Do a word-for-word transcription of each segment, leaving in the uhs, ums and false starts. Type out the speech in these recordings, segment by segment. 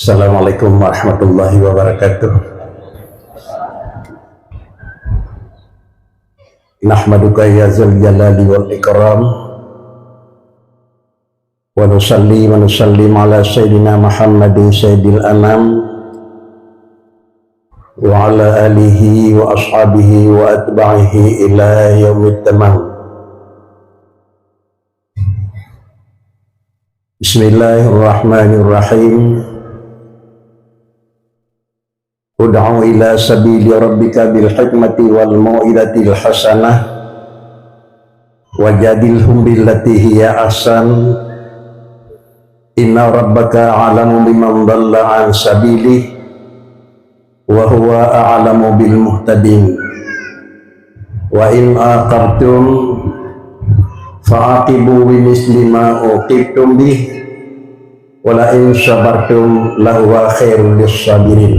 Assalamualaikum warahmatullahi wabarakatuh. Nahmaduka ya zal jalali wal ikram. Wa nusalli wa nusallim ala sayyidina Muhammadin sayyidil anam. Wa ala alihi wa ashabihi wa atba'ihi ila yaumit tamam. Bismillahirrahmanirrahim. Ud'u ila sabili rabbika bil hikmati wal mau'izatil hasanah. Wajadilhum billati hiya ahsan. Inna rabbaka a'lamu biman dhalla an sabilih. Wa huwa a'lamu bil muhtadin. Wa in aqabtum fa'aqibu bimithli ma uqibtum bih. Wa la in sabartum lahuwa khairul lis sabirin.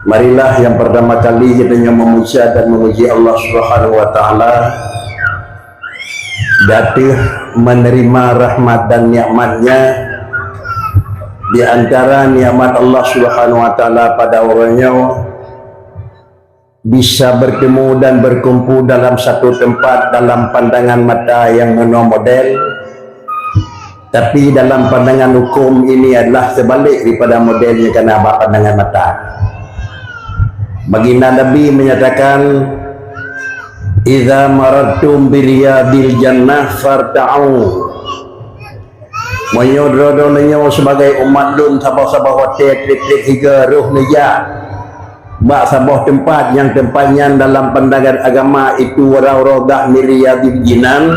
Marilah yang pertama kali kita nyoe memuja dan memuji Allah Subhanahu wa taala di ateueh menerima rahmat dan nikmat-Nya. Di antara nikmat Allah Subhanahu wa taala pada uroe nyoe, bisa bertemu dan berkumpul dalam satu tempat dalam pandangan mata yang meunoe model, tapi dalam pandangan hukum ini adalah terbalik daripada model yang kana bak pandangan mata. Baginda Nabi menyatakan, "Idza marattum bi riyadil jannah farta'u." Meunyoe droe-droe nyoe sibagai umat lôn saboh-saboh watée treb-treb higa roh neujak bak saboh teumpat nyang teumpat nyan dalam pandangan agama itu rau-raudhah min riyadil jinan,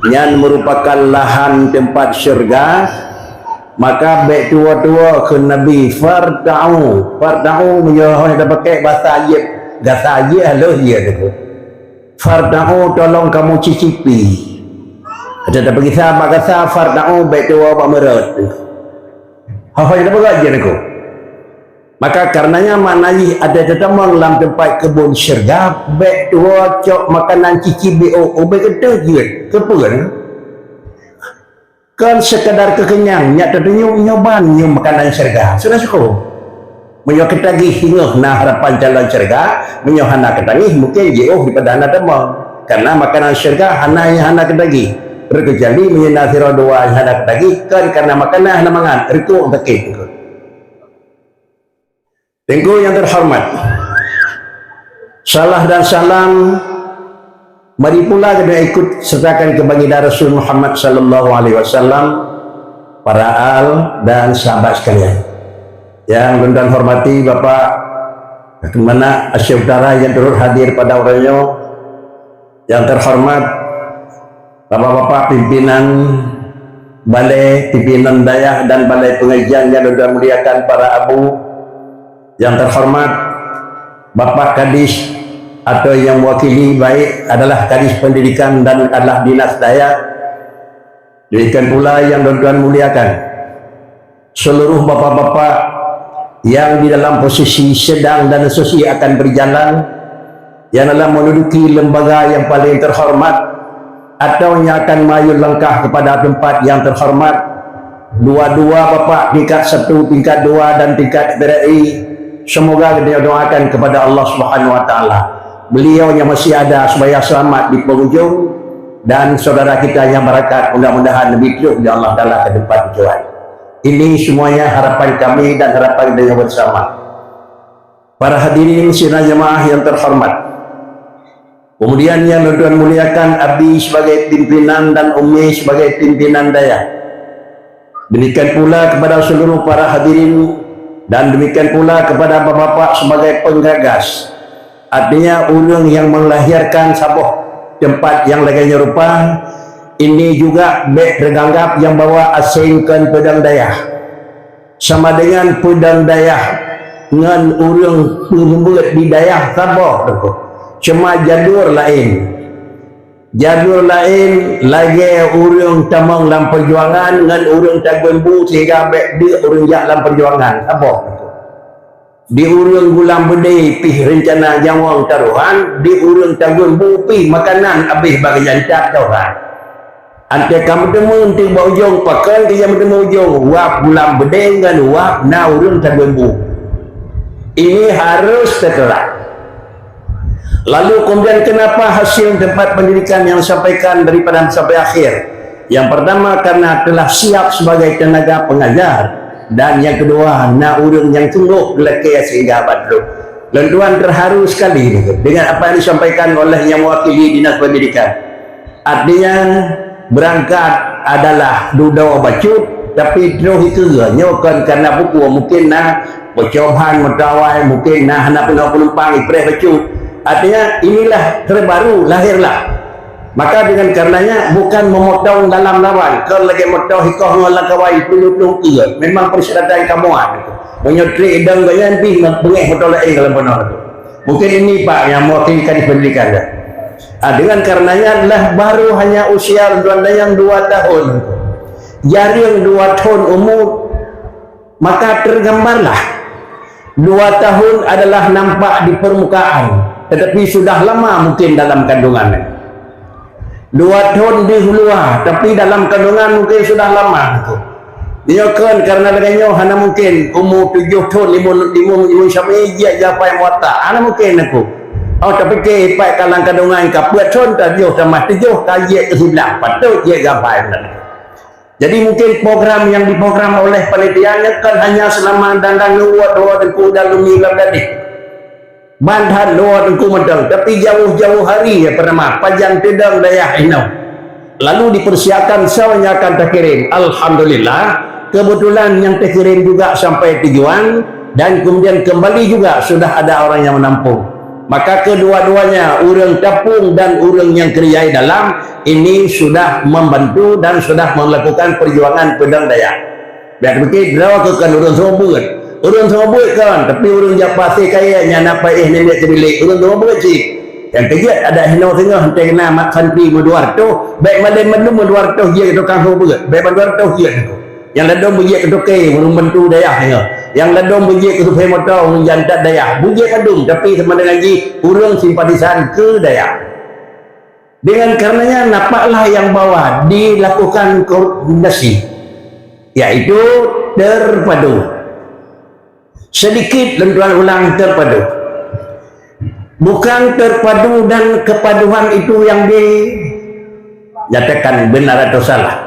nyan meurupakan lahan teumpat syeuruga, maka bék tuwoe-tuwoe kheun Nabi, "Farta'u." Farta'u meunyoe hana tapakék basa jeuet, gasa jeuet halôh jeuet. Farta'u, tolong kamu cicipi. Ada tapeugisa bak gasa, farta'u, bék tuwoe bak meurot. Hoi, hana beurot jeuet niko. Maka karenanya makna jih ada teuteumeung lam teumpat keubon syeuruga, bék tuwoe cok makanan cicip B O, ubé keudeh jeuet. Keupeue? Kon sekadar keukenyang, nyak teutunyok nyoe ban nyoe makanan syeuruga. Sudah cukup. Meunyoe keutagih singoh na harapan calon syeuruga, meunyoe hana keutagih mungken jiôh daripada hana teuma. Karena makanan syeuruga hana nyang hana keutagih. Terkecuali meunyoe na sidroe dua nyang hana keutagih, kon karena makanan hana mangat, rukok sakét. Teungku yang terhormat, salah dan salam mari pula kita ikut sertakan keu baginda Rasul Muhammad sallallahu alaihi wasallam, para al dan sahabat sekalian. Yang lôn hormati Bapak Kemenag Aceh Utara yang turut hadir pada uroe nyoe, yang terhormat Bapak-bapak pimpinan balai, pimpinan dayah dan balai pengajian yang lôn muliakan, para abu, yang terhormat Bapak Kadis atau yang mewakili baik adalah Kadis Pendidikan dan adalah Dinas Dayah, demikian pula yang lôn muliakan seluruh bapak-bapak yang di dalam posisi sedang dan seterusnya akan berjalan, yang dalam menduduki lembaga yang paling terhormat atau yang akan mayun langkah kepada tempat yang terhormat, dua-dua bapak tingkat satu, tingkat dua, dan tingkat R I, semoga kita doakan kepada Allah Subhanahu Wa Taala, beliau yang masih ada supaya selamat di penghujung, dan saudara kita yang barakat mudah-mudahan lebih terus di Allah Taala ke tempat tujuan. Ini semuanya harapan kami dan harapan kita bersama. Para hadirin sidang jemaah yang terhormat. Kemudian yang lôn muliakan, Abi sebagai pimpinan dan Umi sebagai pimpinan dayah. Demikian pula kepada seluruh para hadirin dan demikian pula kepada bapak-bapak sebagai penggagas. Artinya, ureuëng yang melahirkan saboh tempat yang lagée nyoe rupa, ini juga bék teuganggab nyang bahwa asing kon peudong dayah. Sama dengan peudong dayah ngon ureuëng peureumbeuet di dayah saboh teungku. Cuma jalur laén. Jalur laén lagée ureuëng tamong lam peujuangan ngon ureuëng tagun bu sehingga bék deuk ureuëng jak lam peujuangan saboh teungku. Di ureuëng gulang beudé pih reuncana nyawöng tarohan, di ureuëng tagun bu pih makanan abéh bak jantat tarohan. Anté ka meuteumé teuk bak ujong, pakon keu nyang meuteumé ujong, wab gulam beudé ngon wab na ureuëng tabeubu. Ini harus teuteurang. Lalu kemudian kenapa hasil tempat pendidikan yang disampaikan daripada sampai akhir? Yang pertama karena telah siap sebagai tenaga pengajar, dan yang kedua na ureuëng nyang sungguh geulakée sehingga abad trok. Lôn tuan terharu sekali dengan apa yang disampaikan oleh yang mewakili Dinas Pendidikan. Artinya, berangkat adalah dudoe bacut, tapi troh ikeue nyoe kon karena buku, mungkin na bocohan meutawai, mungkin na hana peunoh penumpang ipreh bacut. Artinya, inilah terbaru lahirlah. Maka dengan karenanya bukan memotong dalam lawan, kon lagée motong hikoh ngon lam kawan plueng-plueng keue. Memang persyaratan ka muat. Meunyoe trek idong gobnyan pih beungéh motong laén dalam peunoh. Mungkin ini Pak yang mewakili Kadis Pendidikan dah. Ah, dengan karenanya lah baru hanya usia lôn tuan dayang dua tahun. Jareueng dua tahun umur, maka tergambarlah dua tahun adalah nampak di permukaan, tetapi sudah lama mungkin dalam kandungan. Dua tahun di luar, tapi dalam kandungan mungkin sudah lama tu. Nyoe kon karena lagée nyoe hana mungkin umu tujoh thon limong, limong, limong sampoe jeuet gapai Muwatta. Hana mungkin aku. Oh, tapi ke ipat kalang kandungan ka peuet thon, tujoh tamah tujoh ka jeuet keu siblaih. Patut jeuet gapai. Jadi mungkin program yang diprogram oleh panitia nyoe kon hanya selama dan dan luwat dua teungku dan lumi lam gadih. Ban that lôn teungku mantong, tapi jauh-jauh hari ya pernah pajan teudong dayah inoe. Lalu dipersiapkan soe nyang akan terkirim. Alhamdulillah, kebetulan nyang terkirim juga sampai tujuan dan kemudian kembali juga sudah ada orang yang menampung. Maka kedua-duanya, ureuëng tapung dan ureuëng nyang kerja di dalam, ini sudah membantu dan sudah melakukan perjuangan peudong dayah. Biar teupike droe keu kon ureuëng seumeubeuet. Ureuëng seumeubeuet kon, tapi ureuëng jak pasé kayée nyan na paéh namiet keubilék. Ureuëng seumeubeuet cit. Nyang keujeuet adak hinoe singoh, entée na mat santri meudua reutôh, bék malém mandum meudua reutôh jeuet keu tukang seumeubeuet. Bék mandua reutôh jeuet keu. Nyang ladôm beujeuet keu toke, ureuëng bantu dayah singoh. Nyang ladôm beujeuet keu supé moto, ureuëng jantat dayah. Beujeuet mandum, tapi sama dengan jih ureuëng simpatisan keu dayah. Dengan karenanya, nampaklah yang bahwa dilakukan koordinasi, yaitu terpadu. Sedikit lôn tuan ulang, terpadu. Bukan terpadu dan kepaduan itu yang dinyatakan benar atau salah.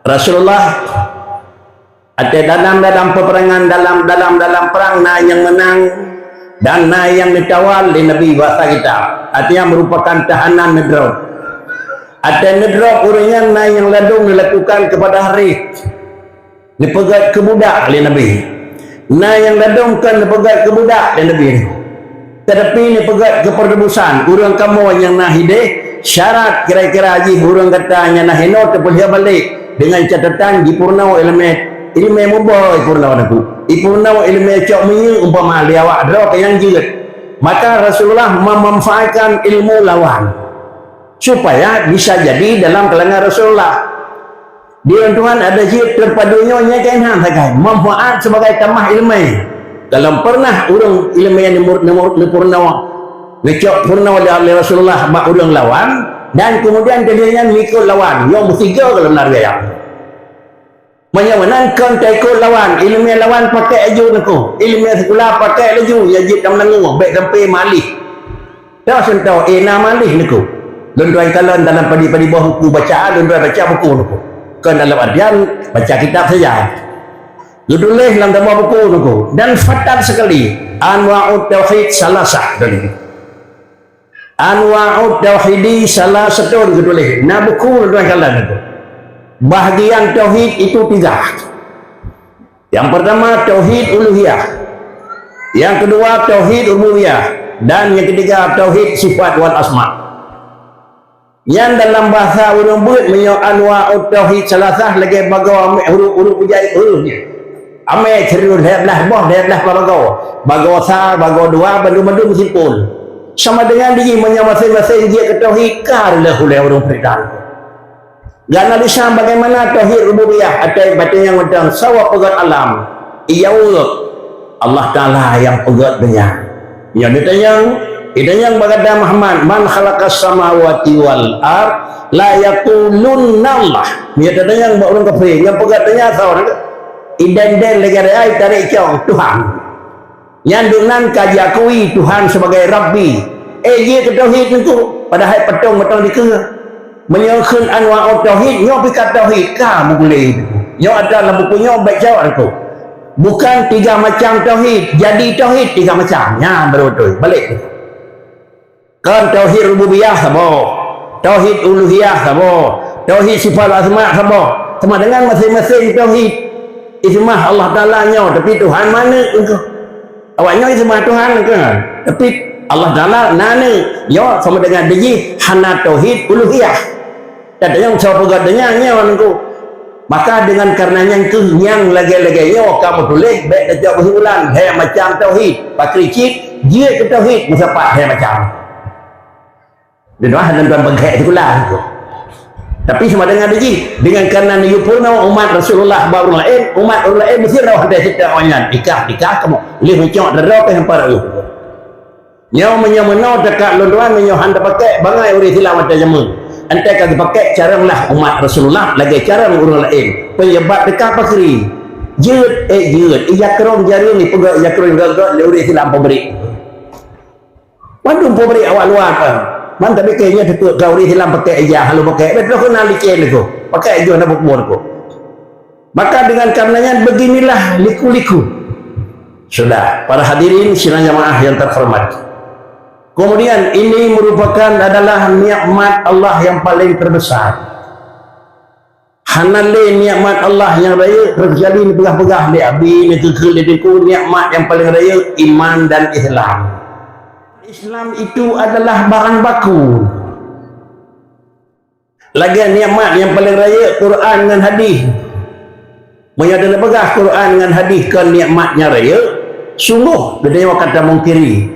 Rasulullah Ateueh dalam, dalam peperangan, dalam, dalam, dalam perang na nyang meunang dan na nyang neutawal lé Nabi basa kitab. Artinya merupakan tahanan neudrob. Ateueh neudrob ureuëng nyan na nyang ladôm neulakukan keupada hareh, neupeugét keu budak lé Nabi. Na nyang ladôm kon neupeugét keu budak lé Nabi. Teutapi neupeugét keu peurebusan ureuëng kamoe nyang na hideh, syarat kira-kira jih ureuëng gata nyang na hinoe teupeulheueh balek deungon catatan jipeurunoe iéleumé, iéleumé muboh ipeurunoe teungku. Ipeurunoe iéleumé cok meunyeue umpama lé awak droe nyang jeuet. Maka Rasulullah memanfaatkan ilmu lawan supaya bisa jadi dalam kalangan Rasulullah. Di ureuëng Tuhan ada jeuet terpadu nyoe nyang keunan sagai, manfaat sebagai tamah iéleumé. Dalam pernah ureuëng iéleumé neumur-, neumur-, neupeurunoe, neucok peurunoe lé, lé Rasulullah bak ureuëng lawan, dan kemudian keudeh nyan meuikot lawan, nyoe meusigoe gohlom na raya. Meunyoe meunan kon taikot lawan, iéleumé lawan pakai laju neuku, iéleumé sikula pakai laju, ya jeuet tam nangu, bék sampai malih. Dah sentoh, eh, na malih neuku. Lôn tuan kalon dalam padi-padi boh buku bacaan, lôn tuan baca buku neuku. Kon dalam artian baca kitab saja. Geutuléh lam saboh buku neuku. Dan fatat sekali, Anwa'ut Tauhid Salasah tadi. Anwa'ut Tauhidi Salasatun geutuléh. Na buku lôn tuan kalon neuku. Bahagian tauhid itu tiga. Yang pertama, tauhid uluhiyah. Yang kedua, tauhid rububiyah. Dan yang ketiga, tauhid sifat wal asma. Nyan dalam bahasa ureuëng beuet meunyoe anwa'ut tauhid salasah lagée bagoe amé huruf-huruf bujai huruf nyan. Amé serius lhée blaih boh, lhée blaih bagoe. Bagoe sa, bagoe dua, bandum-bandum simpul. Sama dengan dijih meunyoe maséng-maséng jeuet keu tauhid ka lheueh ulée ureuëng peurintah. Geuanalisa bagaimana tauhid rububiyah ateueh batée nyang mantong saboh peugét alam, ijaweueb, Allah Taala nyang peugét donya. Nyoe neutanyong, Itanyong bak gata Muhammad, "Man khalaqas samawati wal ard?" La yaqulunna Allah. Meunyoe tatanyong bak ureuëng kafé, nyang peugah tanya soe? Idéh-idéh lagée ai tarek cong, Tuhan. Nyan duek nan ka jiakui Tuhan sebagai Rabbi. Eh, jeuet keu tauhid teungku, padahai patong-patong dikeue. Meunyoe kheun anwa'ut tauhid, nyoe pih ka tauhid, ka meuguléng teungku. Nyoe atra lam buku nyoe baca teungku. Bukan tiga macam tauhid, jadi tauhid tiga macam. Nyan baru beutôi. Balek teungku. Kan tauhid rububiyah saboh, tauhid uluhiyah saboh, tauhid sifat asma saboh. Sama dengan masing-masing tauhid. Ismah Allah Taala nyoe, tapi Tuhan mana engkau? Awak nyoe ismah Tuhan kan? Tapi Allah Taala na nyoe sama dengan dijih hana tauhid uluhiyah. Tatanyong soe peugah tanya nyoe nengku. Maka dengan karena nyan keuh nyang lagée-lagée nyoe ka meutuléh bék tacok keusimpulan hai macam tauhid. Pakri cit jeuet keu tauhid meusapat hai macam. Di luar dan tuan bengkek sikula tu. Tapi sama dengan tadi, dengan karena neuyue peurunoe umat Rasulullah bak ureuëng laén, umat ureuëng laén mesti rauh hantai sita awak nyan. Ikah, ikah kamoe. Lheueh meucok dara pih hampa rauh. Nyoe meunyoe meunoe teuka lôn tuan meunyoe han teupakék bangai ureuëng Islam watée jameun. Antai ka geupakék carông lah umat Rasulullah lagée carông ureuëng laén. Penyebab teuka pakri. Jeuet, eh jeuet. Ija krong jareung ipeugah ija krong gagak lé ureuëng Islam pabrik. Mandum pabrik awak luar kan. Man tapi kayaknya teupeu ka ureuëng Islam pakai ija, lalu pakai betul kena licin itu. Pakai ija nak bukbon tu. Maka dengan karenanya beginilah liku-liku. Sudah, para hadirin sidang jamaah yang terhormat. Kemudian ini merupakan adalah nikmat Allah yang paling terbesar. Hana lé nikmat Allah nyang rayeuk, kecuali neupeugah-peugah lé Abi, neukeukheun lé Teungku, nikmat nyang paleng rayeuk iman dan Islam. Islam itu adalah bahan baku. Lagée nikmat nyang paleng rayeuk Quran ngon hadis. Meunyoe neupeugah Quran ngon hadis kon nikmat nyang rayeuk, sungguh geutanyoe ka tamungkiri.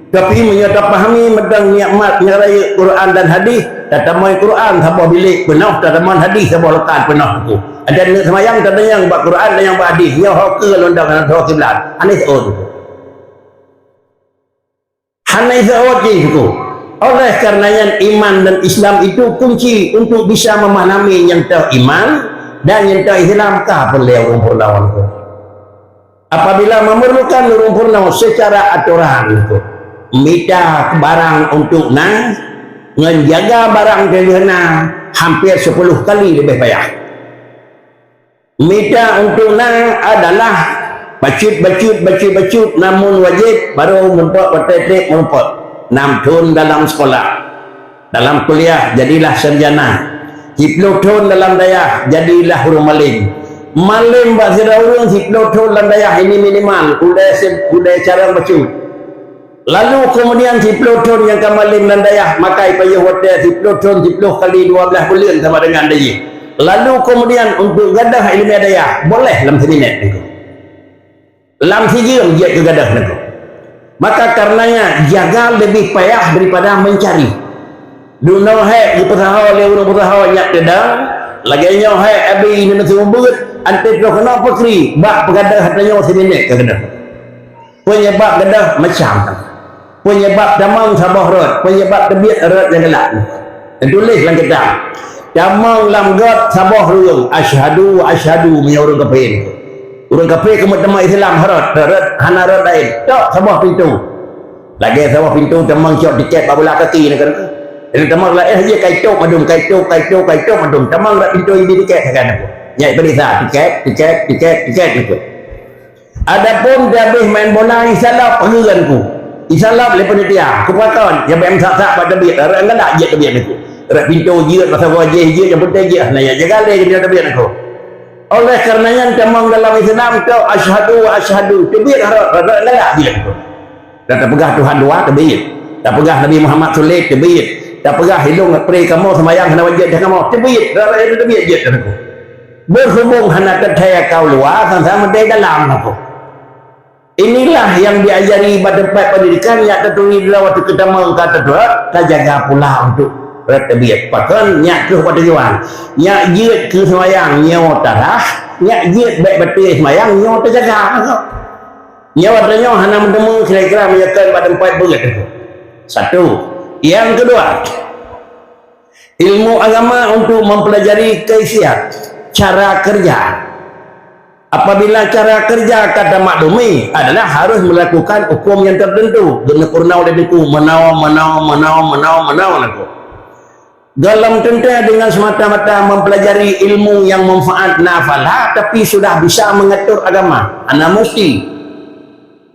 Tapi meunyoe tapahami mantong nikmat nyang rayeuk Quran dan hadis, tatamong Quran saboh bilék peunoh, tatamong hadis saboh lokal peunoh tu. Ada neuk seumayang tatanyong bak Quran, tanyong bak hadis, nyoe ho keue lôn dong, ho kiblat. Aneh oh tu. Hana iseuôt jih suku. Oleh karena nyan iman dan Islam itu kunci untuk bisa memahami nyang teuh iman dan nyang teuh Islam ka peureulée ureuëng peurunoe tu. Apabila memerlukan ureuëng peurunoe secara aturan tu, mita barang untuk na, ngon jaga barang teuh na hampir sepuluh kali leubeh payah. Mita untuk na adalah bacut-bacut, bacut-bacut, namun wajib baru meurumpok watée treb meurumpok. Enam thon dalam sekolah, dalam kuliah jadilah sarjana. Siplôh thon dalam dayah jadilah ureuëng malém. Malém bak sidroe ureuëng siplôh thon lam dayah ini minimal udai se- udai carông bacut. Lalu kemudian siplôh thon nyang ka malém lam dayah makai payoh watée siplôh thon siplôh kali dua belas buleuen sama dengan dayah. Lalu kemudian untuk gadah iéleumé dayah boleh lam siminét niko. Lam sijeuem jeuet keu gadah niko. Maka karenanya jaga lebih payah daripada mencari. Dunoe hék geupeusaho lé ureuëng peusaho nyak teudang, lagée nyoe hék Abi neuneusumbeuet, anté troh keunoe peukri bak peugadah tanyoe siminét keu gadah. Penyebab gadah macam. Penyebab tamong saboh rot, penyebab teubiet rot nyang galak. Teutuléh lam kitab. Tamong lam got saboh ruweueng, asyhadu, asyhadu meunyoe ureuëng kafé. Ureuëng kafé keumeung tamong Islam rot, rot hana rot laén. Tok saboh pintoe. Lagée saboh pintoe tamong cok tiket bak bola kaki na kan. Jadi tamong laén haji kaitop madum, kaitop, kaitop, kaitop madum. Tamong bak pintoe ibi tiket sagan aku. Nyai peuriksa tiket, tiket, tiket, tiket gitu. Adapun dah habéh main bola, isalap peugeuen ku. Isalap lé panitia. Ku pakon, ya bèk meusak-sak bak teubiet. Rot galak jeuet teubiet ku. Rot pintoe jeuet, rot saboh jih jeuet, nyang penting jeuet. Nah, ya jaga lé keu teubiet ku. Oleh karena nyan tamong dalam Islam tu asyhadu wa asyhadu. Teubiet rot, rot galak jeuet ku. Dah tapeugah Tuhan dua, teubiet. Tapeugah Nabi Muhammad sulet, teubiet. Tapeugah ilong pré kamoe seumayang hana wajéb dah kamoe, teubiet. Rot rot teubiet jeuet ku. Berhubung hana teuthée kau luwa, sang-sang meudai dalam aku. Inilah yang diajari bak teumpat pendidikan, nyak taturi dua waktu keutamong ka teutuek, tajaga pula untuk rot teubiet. Pakon nyak troh bak tujuan. Nyak jeuet keu seumayang nyoe tarah, nyak jeuet bèk batée seumayang nyoe tajaga. Nyoe tanyoe hana meuteumé kira-kira meunyoe kon bak teumpat beuet. Satu. Yang kedua, ilmu agama untuk mempelajari kaifiat, cara kerja. Apabila cara kerja ka tamaklumi adalah harus melakukan hukum yang tertentu, geuna peurunoe lé teungku, meunoe, meunoe, meunoe, meunoe, meunoe, teungku. Dalam teuntée dengan semata-mata mempelajari ilmu yang manfaat na fala, tapi sudah bisa mengatur agama, hana musti.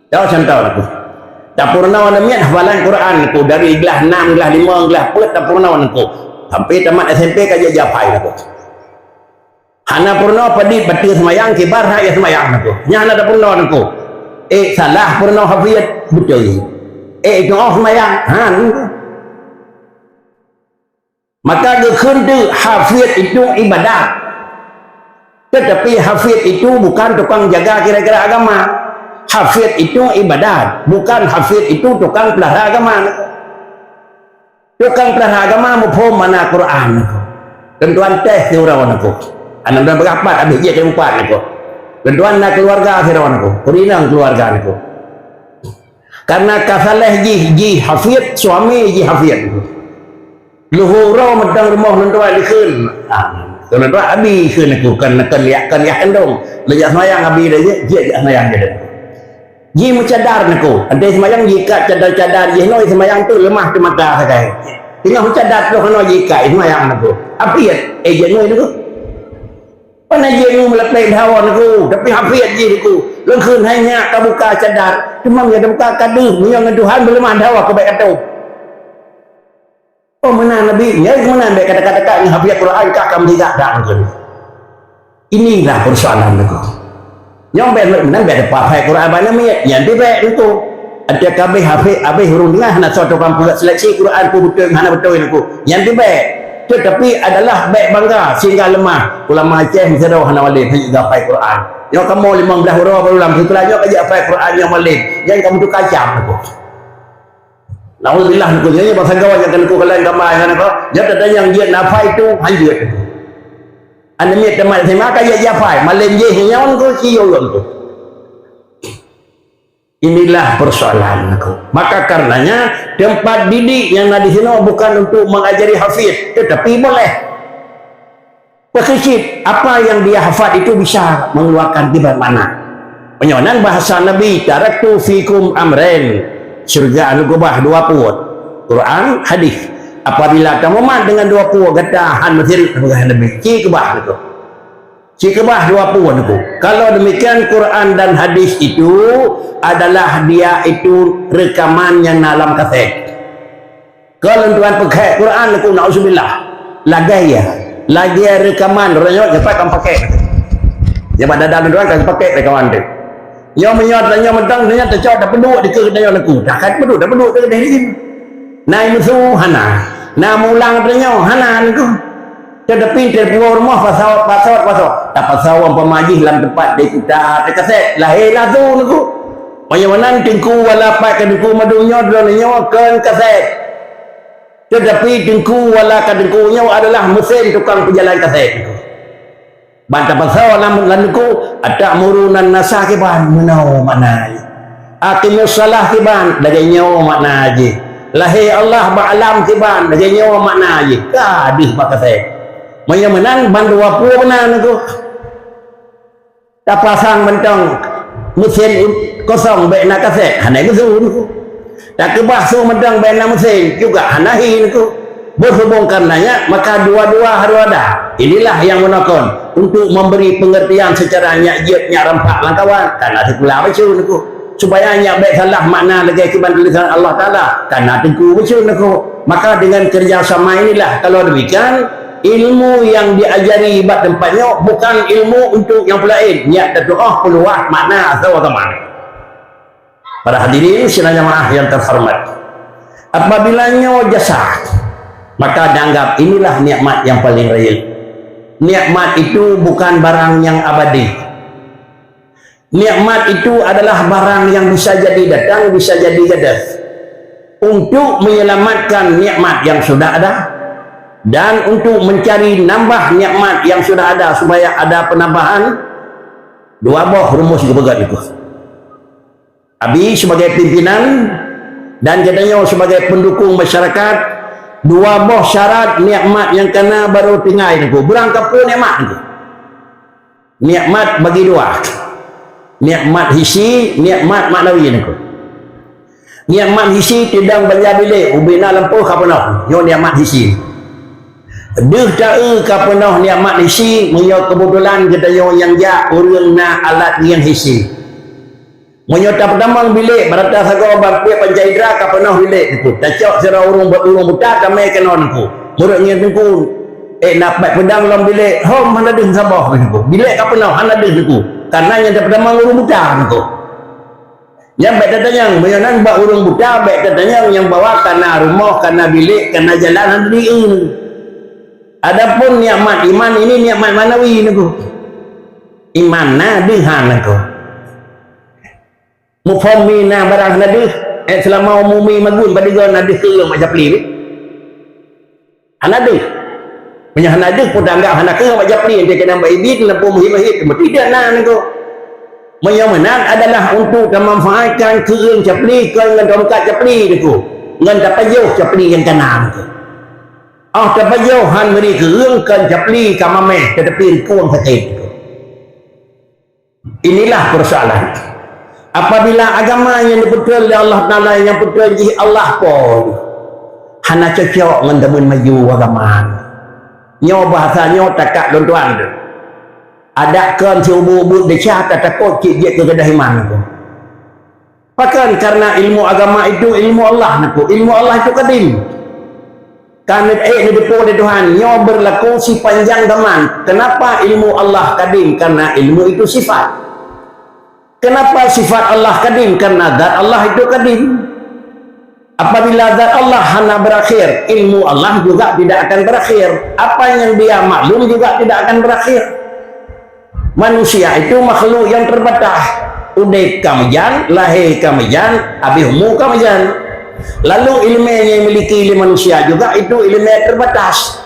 Tahu contoh aku. Tapeurunoe aneuk miet hafalan Quran aku dari glah enam, glah lima, glah peuet tapeurunoe aku. Sampai tamat S M P ka jeuet hafai aku. Hana peurunoe padit bateue seumayang, kiban rhak ya seumayang aku. Nyan hana tapeurunoe aku. Eh, salah peurunoe hafiz, beutôi. Eh, itu oh seumayang. Ha, Maka geukheun teuk hafiz itu ibadat. Tetapi hafiz itu bukan tukang jaga kira-kira agama. Hafiz itu ibadat, bukan hafiz itu tukang pelihara agama. Tukang pelihara agama muphom makna Quran. Tuan-tuan teh si uroe nyoe. Aneuk muda beurapat habéh jeuet jadi upat nyoe. Tuan-tuan na keluarga si uroe nyoe. Kurinang keluarga nyoe. Karena ka saleh jih, jih hafiz, suami jih hafiz. Luhur uroe mantong rumoh lôn tuan dikheun. Ah, lôn tuan abi kheun aku, kon, kon yak, kon yak kandong. Lôn jak seumayang abi dah jeuet, jeuet jak seumayang jeuet. Ji meucadar niko. Antai seumayang ji ikat cadar-cadar jih noi seumayang tu leumah teuh mata sagai. Teungoh meucadar tu hana ji ikat seumayang niko. Apiet, eh, jih noi niko. Pana jih nyoe meulapeh dawa niko, tapi apiet jih niko. Lôn kheun hai nyak ka buka cadar. Cuma meunyoe tabuka ka deuh, meunyoe ngon Tuhan beuleumah dawa keu bèk ka tôb. Oh, meunan Nabi, nyan meunan bèk kata-kata ngon hafiz Quran ka kam tidak dak beutôi. Inilah persoalan niko. Nyang bèk meunan bèk dapat hafai Quran bak aneuk miet, nyan pih bèk niko. Até ka habéh hafiz, habéh ureueng teungoh hana soe tukang peugah seleksi Quran peue beutôi hana beutôi niko. Nyan pih bèk. Tetapi adalah bèk bangga sehingga leumah. Ulama Aceh meusidroe hana malem, hana juga hafai Quran. Nyoe kamoe limong blaih uroe baru lam sikula nyoe ka jeuet hafai Quran nyang malem. Nyan kamoe tukang cam niko. Nauzubillah, niko nyoe bangsa gawa nyang keuneuk kalian gamai nyan niko. Nyan teuntang nyang jeuet nafai tu hanjeuet. Aneuk miet tamat S M A ka jeuet jafai, malem jih nyoe niko si yong tu. Inilah persoalan niko. Maka karenanya tempat didik yang na di sinoe bukan untuk mengajari hafiz, tetapi boleh. Peusisit, apa yang dia hafal itu bisa mengeluarkan tiban makna. Meunyoe nan bahasa Nabi, "Taraktu fikum amrain." Syeuruga lôn keubah dua peue. Quran, hadis. Apabila kamu mat dengan dua peue, gata han meusireuk, peugah Nabi. Ci keubah niko. Ci keubah dua peue niko. Kalau demikian, Quran dan hadis itu adalah dia itu rekaman yang dalam kaset. Kon lôn tuan peukhèk Quran niko, nauzubillah. Lagèe ya. Lagèe rekaman, uroe nyoe nyoe pat kan pakèk. Nyoe bak dada lôn tuan kan pakèk rekaman tu. Nyoe meunyoe tanyoe mantong, nyoe teucok tapeuduek dikeue tanyoe niko. Dah kan peuduek, tapeuduek dikeue deh. Na musu hana. Na mulang tanyoe hana niko. Tetapi telepon rumoh pasawat, pasawat, pasawat. Tapasawat umpama jih lam teumpat deh kita, deh kaset. Lahé langsung niko. Meunyoe meunan Teungku Wala pat keu Teungku Madu nyoe droeneuh nyoe kon kaset. Tetapi Teungku Wala ka Teungku nyoe adalah meusén tukang peujalan kaset. Ban tapasoe lam, lam Teungku, "Atamuruna nasa kiban meunoe makna jih. Aqimus salah kiban lagèe nyoe makna jih. Lahé Allah bak alam kiban lagèe nyoe makna jih." Ka deuh bak kaset. Meunyoe meunan ban dua peue meunan Teungku. Tapasang mantong meusén kosong bèk na kaset, hana geusu niko. Takeubah su mantong bèk na meusén, juga hana hi niko. Berhubung karenanya, maka dua-dua harus ada. Inilah yang meunakon untuk memberi pengertian secara nyak jeuet nyak rampak lam kawan, kana sikula bacut niko. Supaya nyak bèk salah makna lagèe kiban tulisan Allah Taala, kana Teungku bacut niko. Maka dengan kerjasama inilah, kalau demikian, ilmu yang diajari bak teumpat nyoe bukan ilmu untuk nyang peulaén, nyak tatu'oh peuluwah makna asai agama. Para hadirin sidang jamaah yang terhormat, apabila nyoe jasa, maka dianggap inilah nikmat yang paling real. Nikmat itu bukan barang yang abadi. Nikmat itu adalah barang yang bisa jadi datang, bisa jadi gadôh. Untuk menyelamatkan nikmat yang sudah ada dan untuk mencari nambah nikmat yang sudah ada supaya ada penambahan, dua boh rumus geupeugah itu. Abi sebagai pimpinan, Dan geutanyoe sebagai pendukung masyarakat, dua boh syarat nikmat nyang kana baru tinggai Teungku. Beurangkapeue nikmat Teungku. Nikmat bagi dua. Nikmat hisi, nikmat maknawi Teungku. Nikmat hisi tidang banja bilék, ubena lampôh ka peunoh. Nyoe nikmat hisi. Deuh taeu ka peunoh nikmat hisi, meunyoe keubeutulan geutanyoe nyang jak ureuëng na alat nyang hisi. Meunyoe tapeutamong bilék, barata sagoe ban peuet panca indra ka peunoh bilék Teungku. Tacok sidroe ureuëng, ureuëng buta tamé keunoe Teungku. Meureuek ngieng Teungku, eh, na pèt peudang lom bilék, hom hana deuh saboh Teungku. Bilék ka peunoh hana deuh Teungku. Kareuna nyang tapeutamong ureuëng buta Teungku. Nyan bèk tatanyong, meunyoe nan bak ureuëng buta bèk tatanyong, nyang bahwa kana rumoh, kana bilék, kana jalan hana dieu. Adapun nikmat iman ini nikmat manawi Teungku. Iman na deuh han Teungku. Muphom mi na barang hana deuh, eh, seulama umu mi magun padum goe na deuh keu ureuëng mak japli ni. Hana deuh. Meunyoe hana deuh, peue tanggap hana keu mak japli, ente keunan bak ibit, na peue meuhit-meuhit, meuti dia na Teungku. Meunyoe meunan adalah untuk tamanfaatkan keu ureuëng japli, kon ngon tongkat japli Teungku. Ngon tapajoh japli nyang kana Teungku. Oh tapajoh han meuri keu ureuëng kon japli ka mamèh, tetapi rikung sakét Teungku. Inilah persoalan. Apabila agama nyang dipeutreun lé Allah Taala nyang peutreun jih Allah po, hana cocok ngon zaman maju agama. Nyoe bahasa nyoe takat lôn tuan tu. Adak kon siubeut-ubeut desya tatakot cit jeuet keu gadôh iman tu. Pakon? Karena ilmu agama itu ilmu Allah Teungku. Ilmu Allah itu kadim. Ka neuék neudeupu lé Tuhan, nyoe berlaku sipanjang zaman. Kenapa ilmu Allah kadim? Karena ilmu itu sifat. Kenapa sifat Allah kadim? Karena zat Allah itu kadim. Apabila zat Allah hana berakhir, ilmu Allah juga tidak akan berakhir. Apa yang dia maklum juga tidak akan berakhir. Manusia itu makhluk yang terbatas. Udép ka meujan, lahé ka meujan, habéh umu ka meujan. Lalu ileumé nyang dimiliki lé manusia juga itu ileumé terbatas.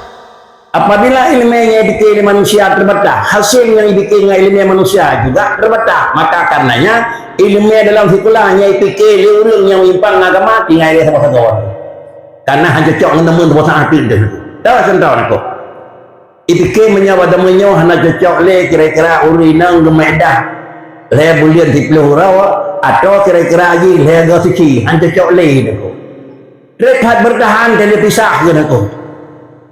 Apabila ileumé nyang jipike lé manusia terbatas, hasil nyang jipike ngon ileumé manusia juga terbatas. Maka karenanya, ileumé dalam sikolah nyang jipike lé ureuëng nyang meuimpang agama tinggai lé saboh-saboh. Karena hana cocok ngon teumeuteumé saát pih deuh. Tahu contoh Teungku. Ipike meunyoe bak teumeuteumé hana cocok lé kira-kira ureuëng inong geumaedah lhée buleuen siplôh uroe, atau kira-kira jih lhée goe suci, hana cocok lé Teungku. Trép that bertahan dan dipisah keu Teungku.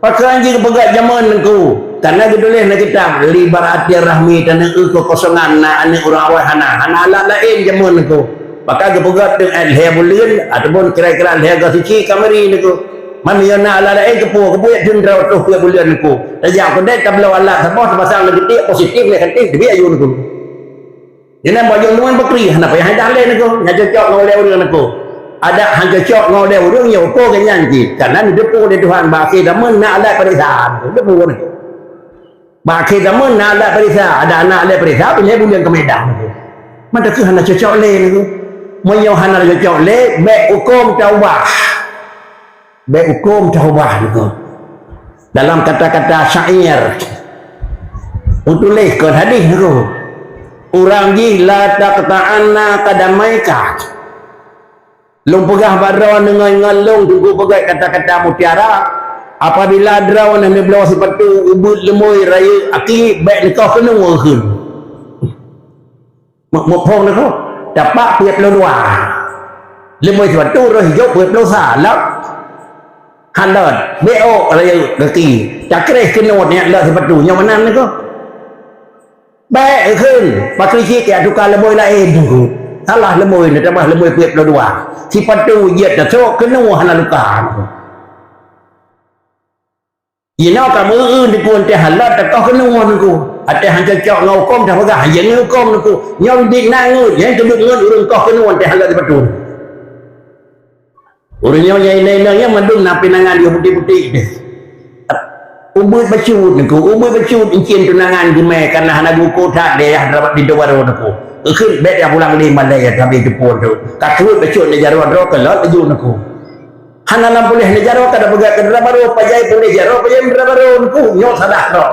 Pakon jih geupeugét jameun Teungku? Karena geutuléh na kitab, li baratil rahmi taneueu keukosongan na aneuëk ureuëng awai hana, hana alat laén jameun Teungku. Maka geupeugét teuk lhée buleuen ataupun kira-kira lhée goe suci ka meuri Teungku. Man meunyoe na alat laén keupeue, keupeue jak tun droe troh peuet buleuen Teungku. Tajak keudè tabloe alat saboh tapasang lam geutik positif negatif teubiet aju Teungku. Nyan bak jeuem teuma bakri, hana payah idah lé Teungku. Hana cocok ngon ulée ureuëng Teungku. Adak hana cocok ngon ulée ureuëng nyang uko geuh nyan cit. Karena neudeupu lé Tuhan bak akhé zaman na alat peuriksa. Neudeupu Teungku. Bak akhé zaman na alat peuriksa, adak na alat peuriksa, pih lhée buleuen ka meuidah Teungku. Mantong keuh hana cocok lé Teungku. Meunyoe hana cocok lé, bèk huköm taubah. Bèk huköm taubah Teungku. Dalam kata-kata syair, meutuléh kon hadis Teungku. Urang jih la taqta'anna qadamaika. Lôn peugah bak droeneuh ngon, ngon lôn Teungku peugét kata-kata mutiara, apabila droeneuh neubloe sipatu ubeuet leumoi rayeuk aki, bèk neukoh keunoe kheun. Mu-, muphom Teungku, tapak peuet ploh dua. Leumoi sipatu roh hijok peuet ploh sa, lap. Hana lôt, bèk ôk rayeuk gaki. Takréh keunoe nyan lôt sipatu, nyoe meunan Teungku. Bèk kheun, pakri cit keu tuka leumoi laén Teungku. Salah leumoi, neutamah leumoi peuet ploh dua. Sipatu jeuet tasok keunoe hana luka Teungku. Jinoe ka meu-eu Teungku, teuh halot takoh keunoe Teungku. Até han cocok ngon huköm tapeugah, hana ngon huköm Teungku. Nyoe biet na ngeut, nyang keuneuk ngeut ureuëng koh keunoe teuh halot sipatu. Ureuëng nyoe nyang inong-inong nyan mandum na pinangan jih putéh-putéh teuh. Ubeuet bacut Teungku, ubeuet bacut incien tunangan geumé karena hana geuko that deh yah rabat pintoe barô Teungku. Eukheun bèk yah pulang lé malèe yah tabi teupon tu. Ka keuruet bacut lé jaroe droe keulot laju Teungku. Hana lam puléh lé jaroe ka tapeugah keu dara barô, pajai puléh jaroe pajai dara barô Teungku, nyoe salah droe.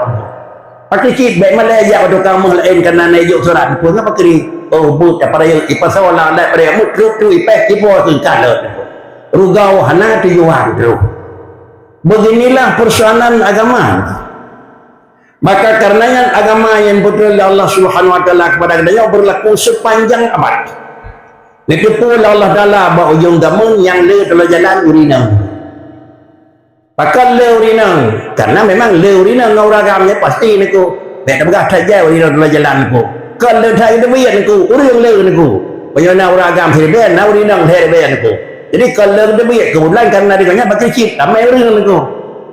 Pakri cit bèk malèe jak bak tukang meuh laén kana na ijok surat Teungku, nyan pakri. Oh, buet tapeurayeuk, ipasoe lam adat peurayeuk, meutrok tu ipèh, ipo seungkah lôn Teungku. Rugau hana tujuan troh. Beginilah persoalan agama. Maka karena nyan agama nyang beutôi lé Allah Subhanahu wa Taala kepada geutanyoe berlaku sepanjang abad. Neuteupeue lé Allah Taala bak ujong zaman nyang le teuloe jalan ureueng inong. Pakon le ureueng inong? Karena memang le ureueng inong ngon ureueng agam nyan pasti niko. Bèk tapeugah that jai ureueng inong teuloe jalan niko. Kon le that teubiet niko, ureueng le niko. Meunyoe na ureueng agam siribèe, na ureueng inong siribèe niko. Jadi kon le teubiet, keubeutulan karena di gobnyan bak cit, ramè ureueng niko.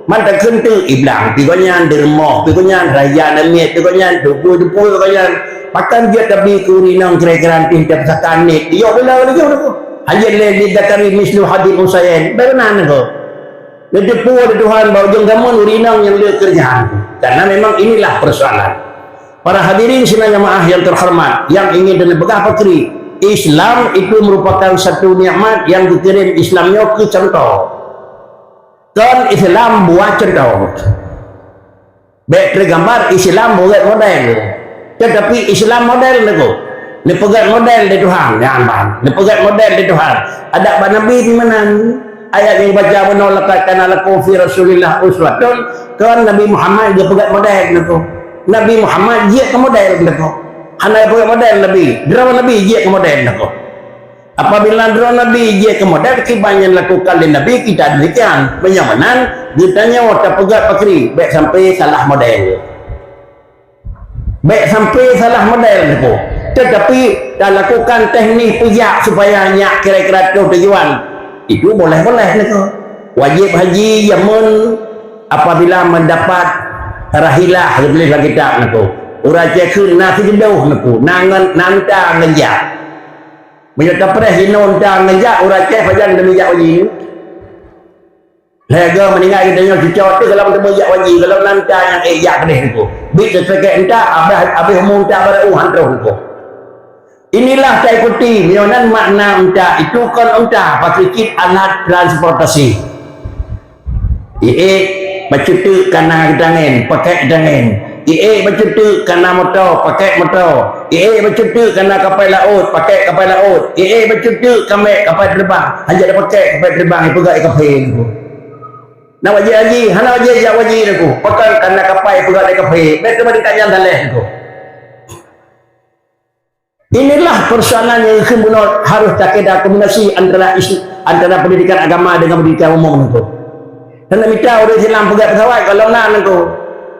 Man takheun teuk iblang pi gobnyan, deureumoh pi gobnyan, raya namiet pi gobnyan, tupeue-tupeue pi gobnyan. Pakon jeuet tabi keu ureueng inong kira-kira nitih teupeusaka niet, iyok bela laju niko. Hana lé lidzakari mislu hadzil unshayain, bèk meunan niko. Neuteupeue lé Tuhan bak ujong zaman ureueng inong nyang le keureujahan. Karena memang inilah persoalan. Para hadirin sidang jamaah yang terhormat, yang ingin dan peugah pakri, Islam itu merupakan satu nikmat yang geukirim Islam nyoe keu contoh. Kon Islam buat contoh. Bèk teugambar Islam buet model. Tetapi Islam model niko. Neupeugèt model lé Tuhan, nyan ban. Neupeugèt model lé Tuhan. Adak bak Nabi di meunan. Ayat nyang baca bunoe laqad kana lakum fi Rasulillah uswatun, kan Nabi Muhammad geupeugèt model niko. Nabi Muhammad jeuet keu model niko. Hana geupeugèt model Nabi. Droe Nabi jeuet keu model niko. Apabila droe Nabi jeuet keu model, kiban nyang lakukan lé Nabi, kita demikian. Meunyoe meunan, geutanyoe tapeugèt pakri, bèk sampai salah model. Bèk sampai salah model niko. Tetapi talakukan teknik peujak supaya nyak kira-kira troh tujuan. Itu boleh-boleh niko. Wajib haji jameun apabila mendapat rahilah, geutuléh lam kitab niko. Ureueng Aceh kheun na sigeudôh niko, na ngon, na unta ngon jak. Meunyoe tapreh jinoe unta ngon jak, ureueng Aceh pajan demi jak haji. Lhèe goe meuninggai geutanyoe cucoe teuh gohlom teumé jak haji, gohlom na unta nyang ék jak keudéh niko. Bit teuseukek unta, abéh, abéh umu unta barô han troh niko. Inilah taikuti, meunyoe nan makna unta itu kon unta, pakri cit alat transportasi. Iék bacut teuk ka na geutangen, pakèk tangen. Iék bacut teuk ka na moto, pakèk moto. Iék bacut teuk ka na kapai laôt, pakèk kapai laôt. Iék bacut teuk ka mèk kapai teureubang, han jak tapakèk kapai teureubang, ipeugah ié kafé niko. Na wajéb haji, hana wajéb jak haji niko. Pakon ka na kapai ipeugah ié kafé, bèk teuma ditanyan daleh niko. Inilah persoalan nyang kheun bunoe harôh takeda kombinasi antara isu, antara pendidikan agama dengan pendidikan umum niko. Hana mita ureueng Islam peugah pesawat gohlom na niko.